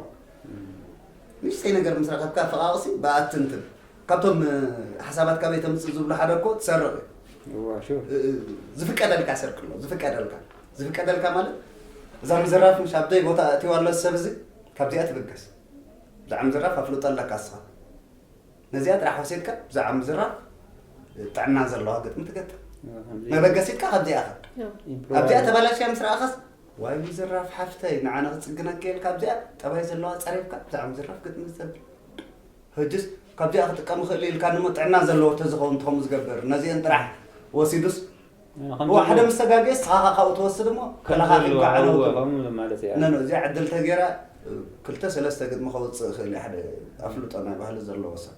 ንእሽተይ ነገር ምስ ረኸብካ ፈቓቕሲ ብኣትንትን ካብቶም ሓሳባት ካበይ ተምፅእ ዝብሉ ሓደ እኮ ትሰርቕ እዩ ዝፍቀደልካ ሰርቂ ኣሎ ዝፍቀደልካ ዝፍቀደልካ ማለት እዛ ምዝራፍ ምሽ ኣብደይ ቦታ እትዋ ኣሎ ሰብ እዚ ካብዚኣ ትብገስ ብዛዕባ ምዝራፍ ኣፍልጦ ኣለካ እስኻ ነዚኣ ጥራሕ ወሲድካ ብዛዕባ ምዝራፍ ጥዕና ዘለዋ ግጥሚ ትገጥም መበገሲትካ ካብዚኣ ኢኻ ኣብዚኣ ተባላሽያ ምስ ረኣኻስ ዋይ ምዝራፍ ሓፍተይ ንዓነ ክፅግነኪ ኢልካ ኣብዚኣ ጠባይ ዘለዋ ፀሪፍካ ብዛዕባ ምዝራፍ ግጥሚ ዝሰብል ሕጅስ ካብዚኣ ክጥቀም ይኽእል ኢልካ ንሞ ጥዕና ዘለዎ ተዝኸውን ተኸምኡ ዝገብር ነዚአን ጥራሕ ወሲዱስ እዋ ሓደ ምስ ተጋግየ ስኻኻ ካብኡ ትወስድ እሞ ከለኻኺልካ ዓነውቲ ማለት እያ ነኖ እዚኣ ዕድል ተገይራ ክልተ ሰለስተ ግጥሚ ከውፅእ ይኽእል እዩ ሓደ ኣፍልጦ ናይ ባህሊ ዘለዎ ሰብ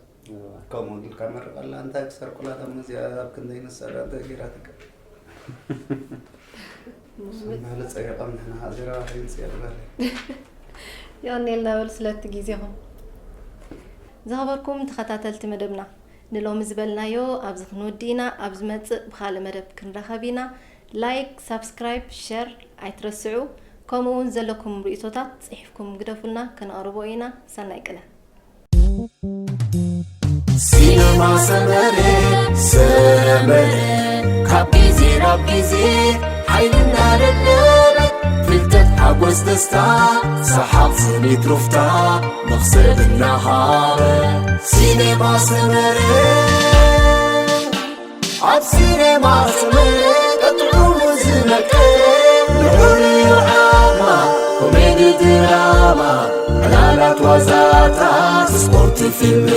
ከምኡ ኢልካ መርቐላ እንታይ ክሰርቁላ ዳሞ እዚኣ ኣብ ክንደይ ንሰራ እንታይ ገይራ ትቀ ባህሊ ፀይቐም ንሕና ሃገራዊ ሓይንፅያ ዝበሃል የቐኔልና በሉ ስለቲ ግዜኹም ዝኸበርኩም ተኸታተልቲ መደብና ንሎሚ ዝበልናዮ ኣብዚ ክንወዲ ኢና። ኣብ ዝመጽእ ብኻልእ መደብ ክንራኸብ ኢና። ላይክ፣ ሳብስክራይብ፣ ሸር ኣይትረስዑ። ከምኡ እውን ዘለኩም ርእይቶታት ጽሒፍኩም ግደፉልና፣ ከነቕርቦ ኢና። ሰናይ ቅነ። ሲነማ ሰመረ ሰመረ ካብ ግዜ ናብ ግዜ ሓይልና ደለበ ፍልጠት ሓጎስ ደስታ ሰሓቕ ስኒት ሩፍታ መኽሰብ እናሃበ ሲነማ ሰመረ ኣብ ሲነማ ሰመረ ቀጥዑሙ ዝመቀ ልዑል ዓማ ኮሜዲ ድራማ ዕላላት ዋዛታት ስፖርት ፊልም